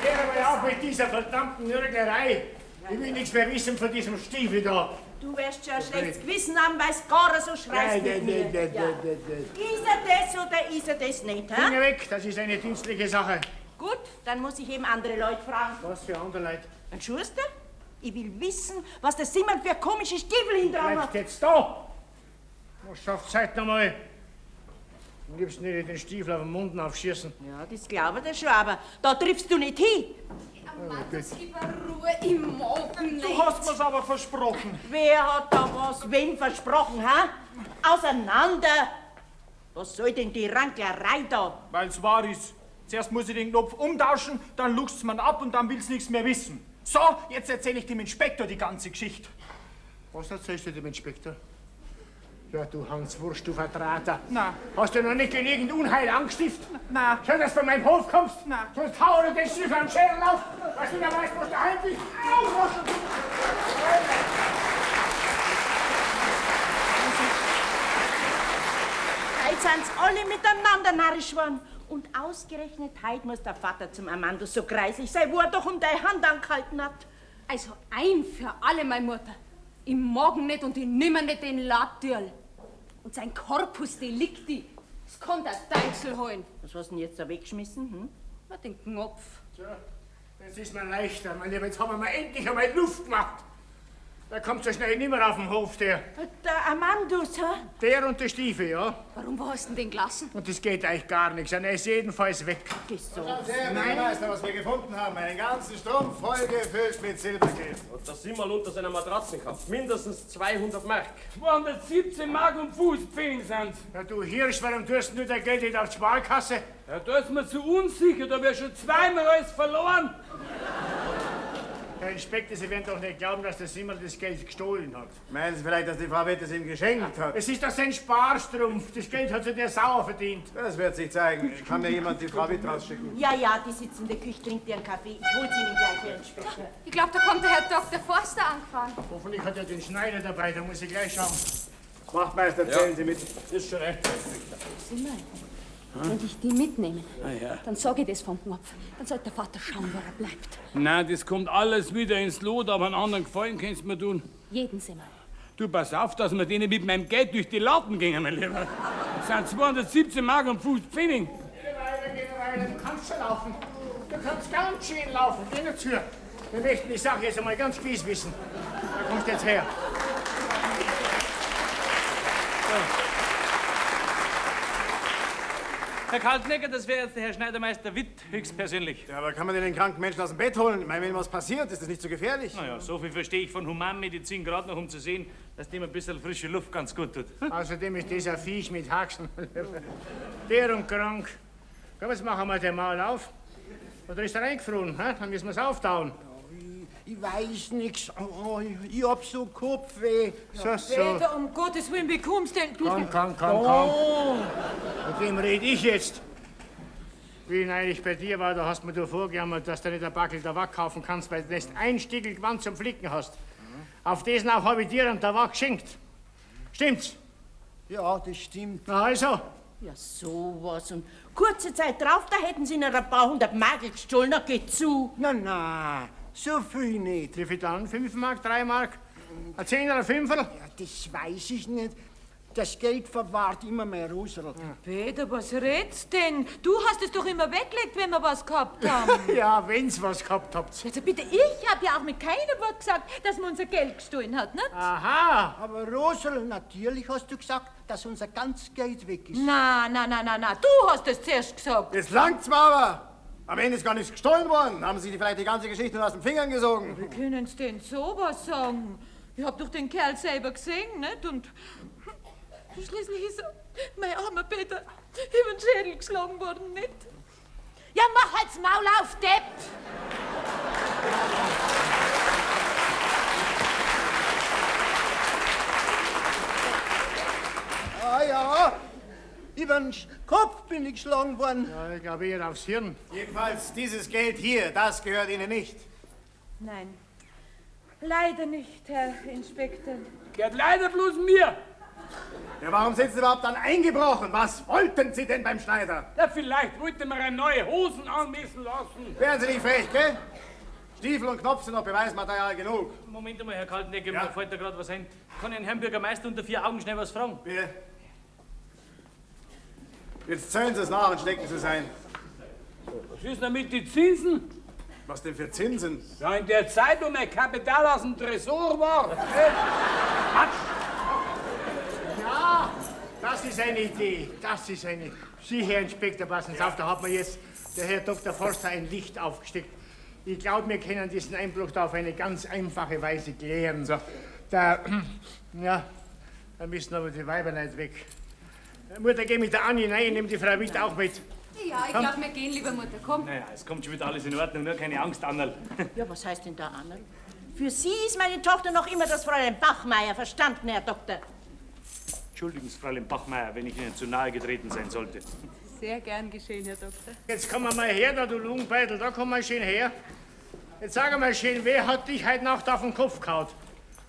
Jetzt hören wir auf mit dieser verdammten Nörglerei. Ich will nichts mehr wissen von diesem Stiefel da. Du wirst schon ein schlechtes Gewissen haben, weil du gar so schreist mit mir. Ja. Ist er das oder ist er das nicht, hä? Finger weg, das ist eine dienstliche Sache. Gut, dann muss ich eben andere Leute fragen. Was für andere Leute? Ein Schuster? Ich will wissen, was der Simon für komische Stiefel hinter hat. Bleibt jetzt da! Was schafft Zeit noch mal? Am liebsten hätte ich den Stiefel auf den Mund aufschießen. Ja, das glaube ich dir schon, aber da triffst du nicht hin. Amandus, gib mir Ruhe, ich mag nicht. Du hast mir's aber versprochen. Wer hat da was wem versprochen, ha? Auseinander! Was soll denn die Ranklerei da? Weil's wahr ist. Zuerst muss ich den Knopf umtauschen, dann luchst's man ab und dann will's nichts mehr wissen. So, jetzt erzähle ich dem Inspektor die ganze Geschichte. Was erzählst du dem Inspektor? Ja, du Hans Wurst, du Vertrater. Na. Hast du noch nicht genügend Unheil angestiftet? Na. Schön, dass du von meinem Hof kommst. Na. Sonst hau ich den Stiefel am Schädel auf, dass du nicht weißt, wo du daheim bist. Au, Heute sind's alle miteinander narrisch geworden. Und ausgerechnet heute muss der Vater zum Amandus so kreislich sein, wo er doch um deine Hand angehalten hat. Also ein für alle, meine Mutter. Ich mag ihn nicht und ich nimm nicht den Latürl. Und sein Corpus Delicti, das kann der Deichsel holen. Was hast du denn jetzt da weggeschmissen? Hm? Na, den Knopf. Tja, jetzt ist mir leichter, mein Lieber. Jetzt haben wir mal endlich einmal Luft gemacht. Der kommt so schnell nimmer auf den Hof, der. Der Amandus, hä? Der und der Stiefel, ja. Warum, wo hast du denn den gelassen? Und das geht eigentlich gar nichts. Er ist jedenfalls weg. Schauen Sie her, Bürgermeister, was wir gefunden haben. Einen ganzen Strumpf vollgefüllt mit Silbergeld. Und das Simmerl unter seiner Matratze gehabt. Mindestens 200 Mark. 217 Mark und Fußpfennig sind's. Ja, du Hirsch, warum tust denn du dein Geld nicht auf die Sparkasse? Ja, da ist mir zu unsicher, da wär schon zweimal alles verloren. Herr Inspektor, Sie werden doch nicht glauben, dass der Simmerl das Geld gestohlen hat. Meinen Sie vielleicht, dass die Frau Witt es ihm geschenkt hat? Es ist doch sein Sparstrumpf. Das Geld hat sich der Sauer verdient. Das wird sich zeigen. Kann mir jemand die Frau Witt rausschicken? Ja, ja, die sitzt in der Küche, trinkt ihren Kaffee. Ich hol sie Ihnen gleich, Herr Inspektor. Ich glaube, da kommt der Herr Dr. Forster angefahren. Hoffentlich hat er den Schneider dabei, da muss ich gleich schauen. Wachtmeister, zählen Sie mit. Ist schon recht. Simmerl, wenn ich die mitnehme, Ah, ja. dann sag ich das vom Knopf. Dann sollte der Vater schauen, wo er bleibt. Nein, das kommt alles wieder ins Lot, aber einen anderen Gefallen kannst du mir tun. Jeden Simmerl. Du, pass auf, dass wir denen mit meinem Geld durch die Lappen gingen, mein Lieber. Das sind 217 Mark und Fußpfennig. Geh weiter, geh weiter. Du kannst schon laufen. Du kannst ganz schön laufen. Geh nur zu. Wir möchten die Sache jetzt einmal ganz gewiss wissen. Da kommst du jetzt her. Herr Kaltenecker, das wäre jetzt der Herr Schneidermeister Witt höchstpersönlich. Ja, aber kann man denn den kranken Menschen aus dem Bett holen? Ich meine, wenn was passiert, ist das nicht so gefährlich? Naja, so viel verstehe ich von Humanmedizin gerade noch, um zu sehen, dass dem ein bisschen frische Luft ganz gut tut. Außerdem ist dieser Viech mit Haxen. Der und krank. Komm, jetzt machen wir den Maul auf. Oder ist er eingefroren? Hä? Dann müssen wir es auftauen. Ich weiß nix. Oh, ich hab so Kopfweh. So, so. Peter, um Gottes Willen, wie kommst denn du? Komm, komm, komm, komm. Mit wem rede ich jetzt? Wie ich neulich bei dir war, da hast du mir du vorgejammert, dass du nicht ein Backel Tabak kaufen kannst, weil du nicht ein Stickel Gewand zum Flicken hast. Auf diesen auch habe ich dir einen Tabak geschenkt. Stimmt's? Ja, das stimmt. Na also. Ja, sowas. Und kurze Zeit drauf, da hätten sie noch ein paar hundert Mark gestohlen. Na, geht zu. Na, na, so viel nicht. Wie viel dann? 5 Mark, 3 Mark? Ein Zehner, ein Fünferl? Ja, das weiß ich nicht. Das Geld verwahrt immer mein Roserl. Peter, was redst denn? Du hast es doch immer weggelegt, wenn wir was gehabt haben. Ja, wenn's was gehabt habt. Also bitte, ich habe ja auch mit keinem Wort gesagt, dass man unser Geld gestohlen hat, nicht? Aha. Aber Roserl, natürlich hast du gesagt, dass unser ganzes Geld weg ist. Na, na, na, na, na, du hast es zuerst gesagt. Jetzt langt's mir aber! Am Ende ist gar nichts gestohlen worden. Haben Sie vielleicht die ganze Geschichte nur aus den Fingern gesogen? Wie können Sie denn sowas sagen? Ich hab doch den Kerl selber gesehen, nicht? Und schließlich ist mein armer Peter über den Schädel geschlagen worden, nicht? Ja, mach halt's Maul auf, Depp! Ah ja, über den Kopf bin ich geschlagen worden. Ja, ich glaube eher aufs Hirn. Jedenfalls, dieses Geld hier, das gehört Ihnen nicht. Nein, leider nicht, Herr Inspektor. Gehört leider bloß mir. Ja, warum sind Sie überhaupt dann eingebrochen? Was wollten Sie denn beim Schneider? Ja, vielleicht wollte man eine neue Hosen anmessen lassen. Wären Sie nicht frech, gell? Stiefel und Knopf sind noch Beweismaterial genug. Moment einmal, Herr Kaltenegger, mir fällt da gerade was ein. Kann ich den Herrn Bürgermeister unter vier Augen schnell was fragen? Bitte. Jetzt zählen Sie es nach und stecken Sie es ein. Was ist denn mit den Zinsen? Was denn für Zinsen? Ja, in der Zeit, wo mein Kapital aus dem Tresor war. Ja, das ist eine Idee. Das ist eine. Sie, Herr Inspektor, passen Sie auf, da hat mir jetzt der Herr Dr. Forster ein Licht aufgesteckt. Ich glaube, wir können diesen Einbruch da auf eine ganz einfache Weise klären. So, da, ja, da müssen aber die Weiber nicht weg. Mutter, geh mit der Anni rein, nimm die Frau Witt auch mit. Ja, ich glaube, wir gehen, liebe Mutter. Komm. Naja, es kommt schon wieder alles in Ordnung, nur keine Angst, Annerl. Ja, was heißt denn da, Annerl? Für Sie ist meine Tochter noch immer das Fräulein Bachmeier, verstanden, Herr Doktor? Entschuldigen Sie, Fräulein Bachmeier, wenn ich Ihnen zu nahe getreten sein sollte. Sehr gern geschehen, Herr Doktor. Jetzt komm mal her, da du Lungenbeutel, da komm mal schön her. Jetzt sag mal schön, wer hat dich heute Nacht auf den Kopf gehauen?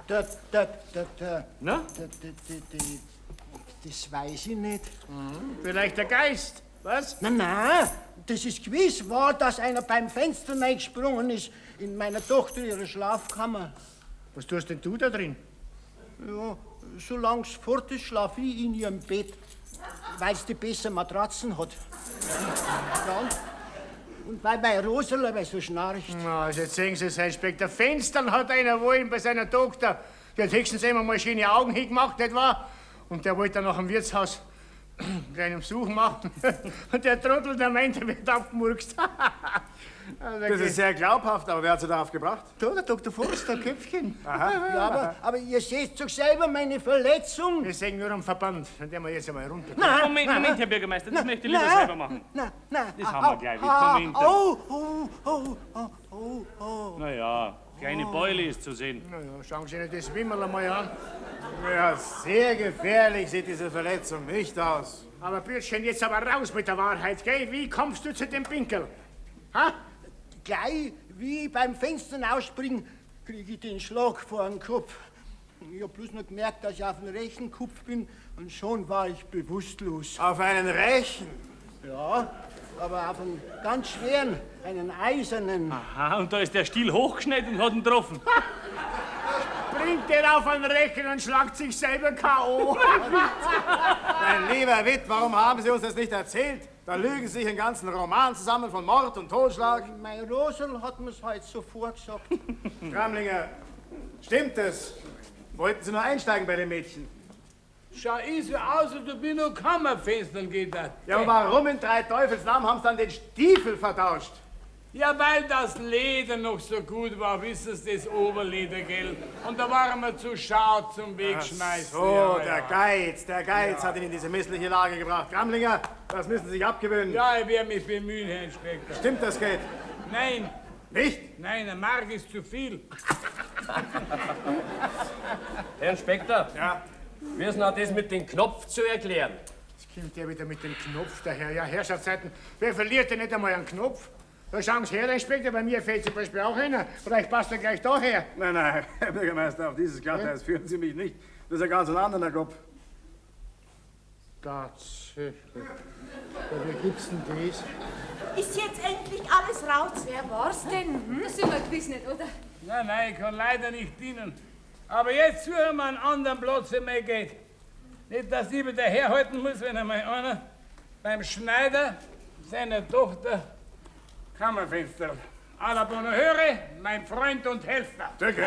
Da, da, da, da. Na? Da, da, da, da, das weiß ich nicht. Vielleicht der Geist, was? Na, na, das ist gewiss wahr, dass einer beim Fenster reingesprungen ist in meiner Tochter ihre Schlafkammer. Was tust denn du da drin? Ja, solang's fort ist, schlaf ich in ihrem Bett, weil's die besser Matratzen hat. Ja, und weil mein Roserl so schnarcht. Na, also jetzt sehen Sie es, Herr Inspektor. Fenstern hat einer wollen bei seiner Tochter. Die hat höchstens einmal mal schöne Augen hingemacht, nicht wahr? Und der wollte dann nach dem Wirtshaus einen kleinen Besuch machen. Und der Trottel, der meint, er wird abgemurkst. Also, Das ist sehr glaubhaft, aber wer hat Sie darauf gebracht? Da, der Dr. Forster, Köpfchen. Aha. Ja, aber ihr seht doch selber meine Verletzung. Wir sehen nur am Verband, dann werden wir jetzt einmal runter. Nein, Moment, nein, Moment, Herr Bürgermeister, das nein, möchte ich lieber nein, selber machen. Nein, nein. Das haben wir gleich wieder. Ah, Moment. Oh, oh, oh, oh, oh, oh. Naja, kleine Beule ist zu sehen. Na ja, schauen Sie sich das Wimmerl einmal an. Ja, sehr gefährlich sieht diese Verletzung nicht aus. Aber Bürschchen, jetzt aber raus mit der Wahrheit, gell? Wie kommst du zu dem Pinkel? Ha? Gleich wie ich beim Fenster ausspringen, krieg ich den Schlag vor den Kopf. Ich hab bloß noch gemerkt, dass ich auf dem rechten Kopf bin und schon war ich bewusstlos. Auf einen Rechen? Ja, aber auf einen ganz schweren, einen eisernen. Aha, und da ist der Stiel hochgeschnellt und hat ihn getroffen. Bringt der auf einen Rechen und schlagt sich selber K.O. Mein lieber Witt, warum haben Sie uns das nicht erzählt? Da lügen Sie sich einen ganzen Roman zusammen von Mord und Totschlag. Mein Rosel hat mir's heute so vorgesagt. Kramlinger, stimmt es? Wollten Sie nur einsteigen bei dem Mädchen? Schau ich so aus, als ob ich noch Kammerfenstern geht. Ja, aber warum in drei Teufels Namen haben Sie dann den Stiefel vertauscht? Ja, weil das Leder noch so gut war, wissen Sie, das Oberleder, gell? Und da waren wir zu schad zum Wegschmeißen. So, ja, der ja. Geiz hat ihn in diese missliche Lage gebracht. Kramlinger, das müssen Sie sich abgewöhnen. Ja, ich werde mich bemühen, Herr Inspektor. Stimmt das, Geld? Nein. Nicht? Nein, ein Mark ist zu viel. Herr Inspektor, ja? Wie ist denn auch das mit dem Knopf zu erklären? Jetzt kommt der wieder mit dem Knopf daher. Ja, Herrschaftszeiten, wer verliert denn nicht einmal einen Knopf? Da schauen Sie her, Herr Inspektor, bei mir fehlt zum Beispiel auch einer. Vielleicht passt er gleich daher. Nein, nein, Herr Bürgermeister, auf dieses Glatteis führen Sie mich nicht. Das ist ein ganz anderer Kopf. Tatsächlich. Ja, wie gibt's denn das? Ist jetzt endlich alles raus? Wer war's denn? Hm? Das sind wir gewiss nicht, oder? Nein, nein, ich kann leider nicht dienen. Aber jetzt suchen wir einen anderen Platz für mein Geld. Nicht, dass ich wieder herhalten muss, wenn einmal einer beim Schneider seiner Tochter Kammerfenster. À la bonne heure, mein Freund und Helfer. Danke.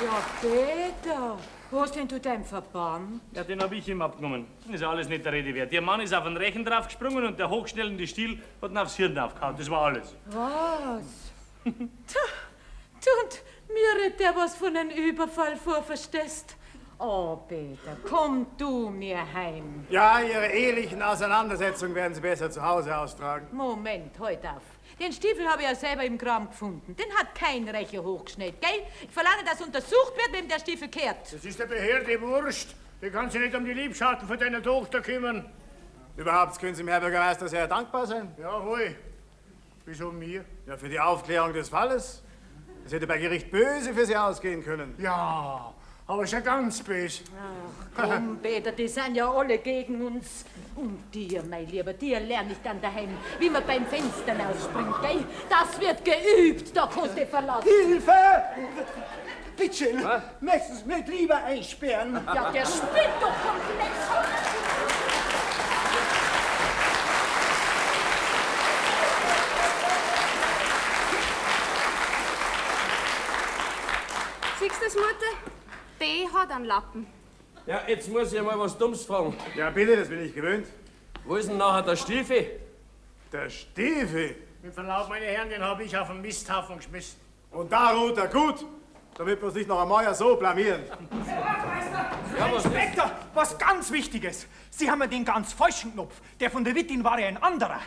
Ja, Peter, wo hast denn du deinen Verband? Ja, den hab ich ihm abgenommen. Ist ja alles nicht der Rede wert. Ihr Mann ist auf den Rechen draufgesprungen und der hochschnellende Stiel hat ihn aufs Hirn aufgehauen. Das war alles. Was? Du, und mir redet der was von einem Überfall vor, verstehst? Oh, Peter, komm du mir heim. Ja, Ihre ehelichen Auseinandersetzungen werden Sie besser zu Hause austragen. Moment, halt auf. Den Stiefel habe ich ja selber im Kram gefunden. Den hat kein Recher hochgeschnellt, gell? Ich verlange, dass untersucht wird, wem der Stiefel kehrt. Das ist der Behörde wurscht. Die kann sich nicht um die Liebschaften von deiner Tochter kümmern. Überhaupt können Sie dem Herrn Bürgermeister sehr dankbar sein. Jawohl. Wieso mir? Ja, für die Aufklärung des Falles. Es hätte bei Gericht böse für Sie ausgehen können. Ja, Aber schon ganz bös. Ach, komm, Peter, die sind ja alle gegen uns. Und dir, mein Lieber, dir lerne ich dann daheim, wie man beim Fenster rausspringt, gell? Das wird geübt, da kannst du dich verlassen. Hilfe! Bitte schön, möchten Sie mich lieber einsperren? Ja, der spinnt doch komplett. Siehst du das, Mutter? Die hat einen Lappen. Ja, jetzt muss ich mal was Dummes fragen. Ja, bitte, das bin ich gewöhnt. Wo ist denn nachher der Stiefel? Der Stiefel? Mit Verlaub, meine Herren, den habe ich auf den Misthaufen geschmissen. Und da ruht er gut, damit wir uns nicht noch einmal so blamieren. Ja, was Inspektor, was ganz Wichtiges. Sie haben den ganz falschen Knopf. Der von der Wittin war ja ein anderer.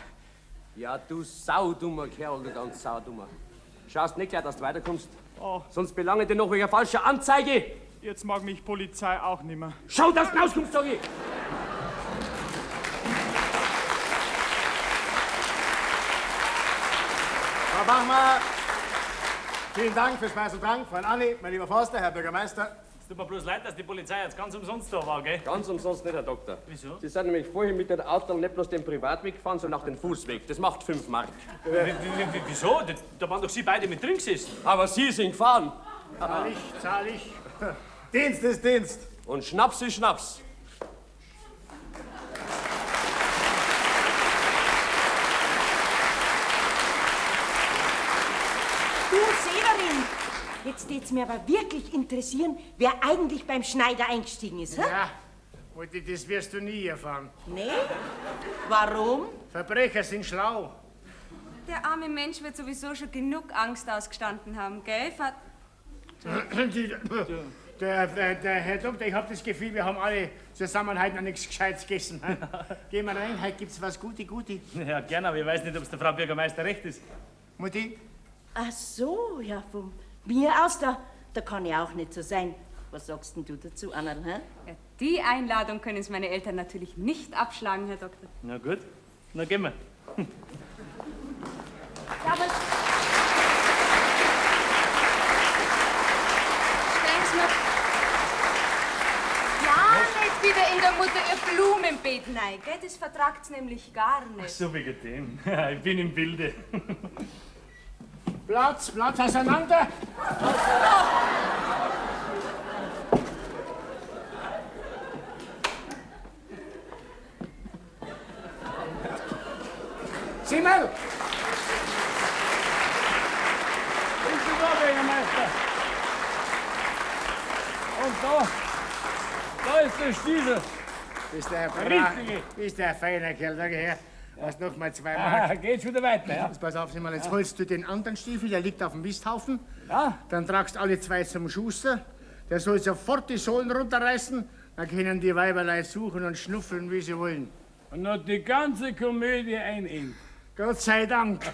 Ja, du saudummer Kerl, du ganz saudummer. Schaust nicht gleich, dass du weiterkommst. Oh. Sonst belange dir noch wegen falscher Anzeige. Jetzt mag mich Polizei auch nimmer. Schau, dass du rauskommst, sag ich! Frau Bachmann, vielen Dank für Speis und Trank. Fräulein Anni, mein lieber Forster, Herr Bürgermeister. Es tut mir bloß leid, dass die Polizei jetzt ganz umsonst da war, gell? Ganz umsonst nicht, Herr Doktor. Wieso? Sie sind nämlich vorhin mit dem Auto nicht bloß den Privatweg gefahren, sondern auch den Fußweg. Das macht 5 Mark. Wieso? Da waren doch Sie beide mit drin gesessen. Aber Sie sind gefahren. Zahl ich, zahl ich. Dienst ist Dienst. Und Schnaps ist Schnaps. Du, Severin, jetzt tät's mir aber wirklich interessieren, wer eigentlich beim Schneider eingestiegen ist, hä? Ja, Mutti, das wirst du nie erfahren. Nee? Warum? Verbrecher sind schlau. Der arme Mensch wird sowieso schon genug Angst ausgestanden haben, gell, Vater? Der Herr Doktor, ich hab das Gefühl, wir haben alle zusammen heute noch nichts Gescheites gegessen. Gehen wir rein, heute gibt's was Gute, Gute. Ja, gerne, aber ich weiß nicht, ob's der Frau Bürgermeister recht ist. Mutti? Ach so, ja, von mir aus, da kann ich auch nicht so sein. Was sagst denn du dazu, Anna? Hä? Ja, die Einladung können es meine Eltern natürlich nicht abschlagen, Herr Doktor. Na gut, na gehen wir. Ja, aber Streng's mir ja nicht wieder in der Mutter ihr Blumenbeet rein, gell? Das vertragt's nämlich gar nicht. Ach so, wegen dem. Ich bin im Bilde. Platz, Platz auseinander! Simmel! Bist du da, Bürgermeister? Und da ist der Stiefel. Ist der Richtige. Ist der feiner Kerl, danke her. Was noch mal 2 Mark. Ah, geht schon wieder weiter, ja. Jetzt pass auf, Simmel, jetzt holst du den anderen Stiefel, der liegt auf dem Misthaufen. Ja. Dann tragst alle 2 zum Schuster. Der soll sofort die Sohlen runterreißen. Dann können die Weiberlei suchen und schnuffeln, wie sie wollen. Und hat die ganze Komödie ein Ende. Gott sei Dank.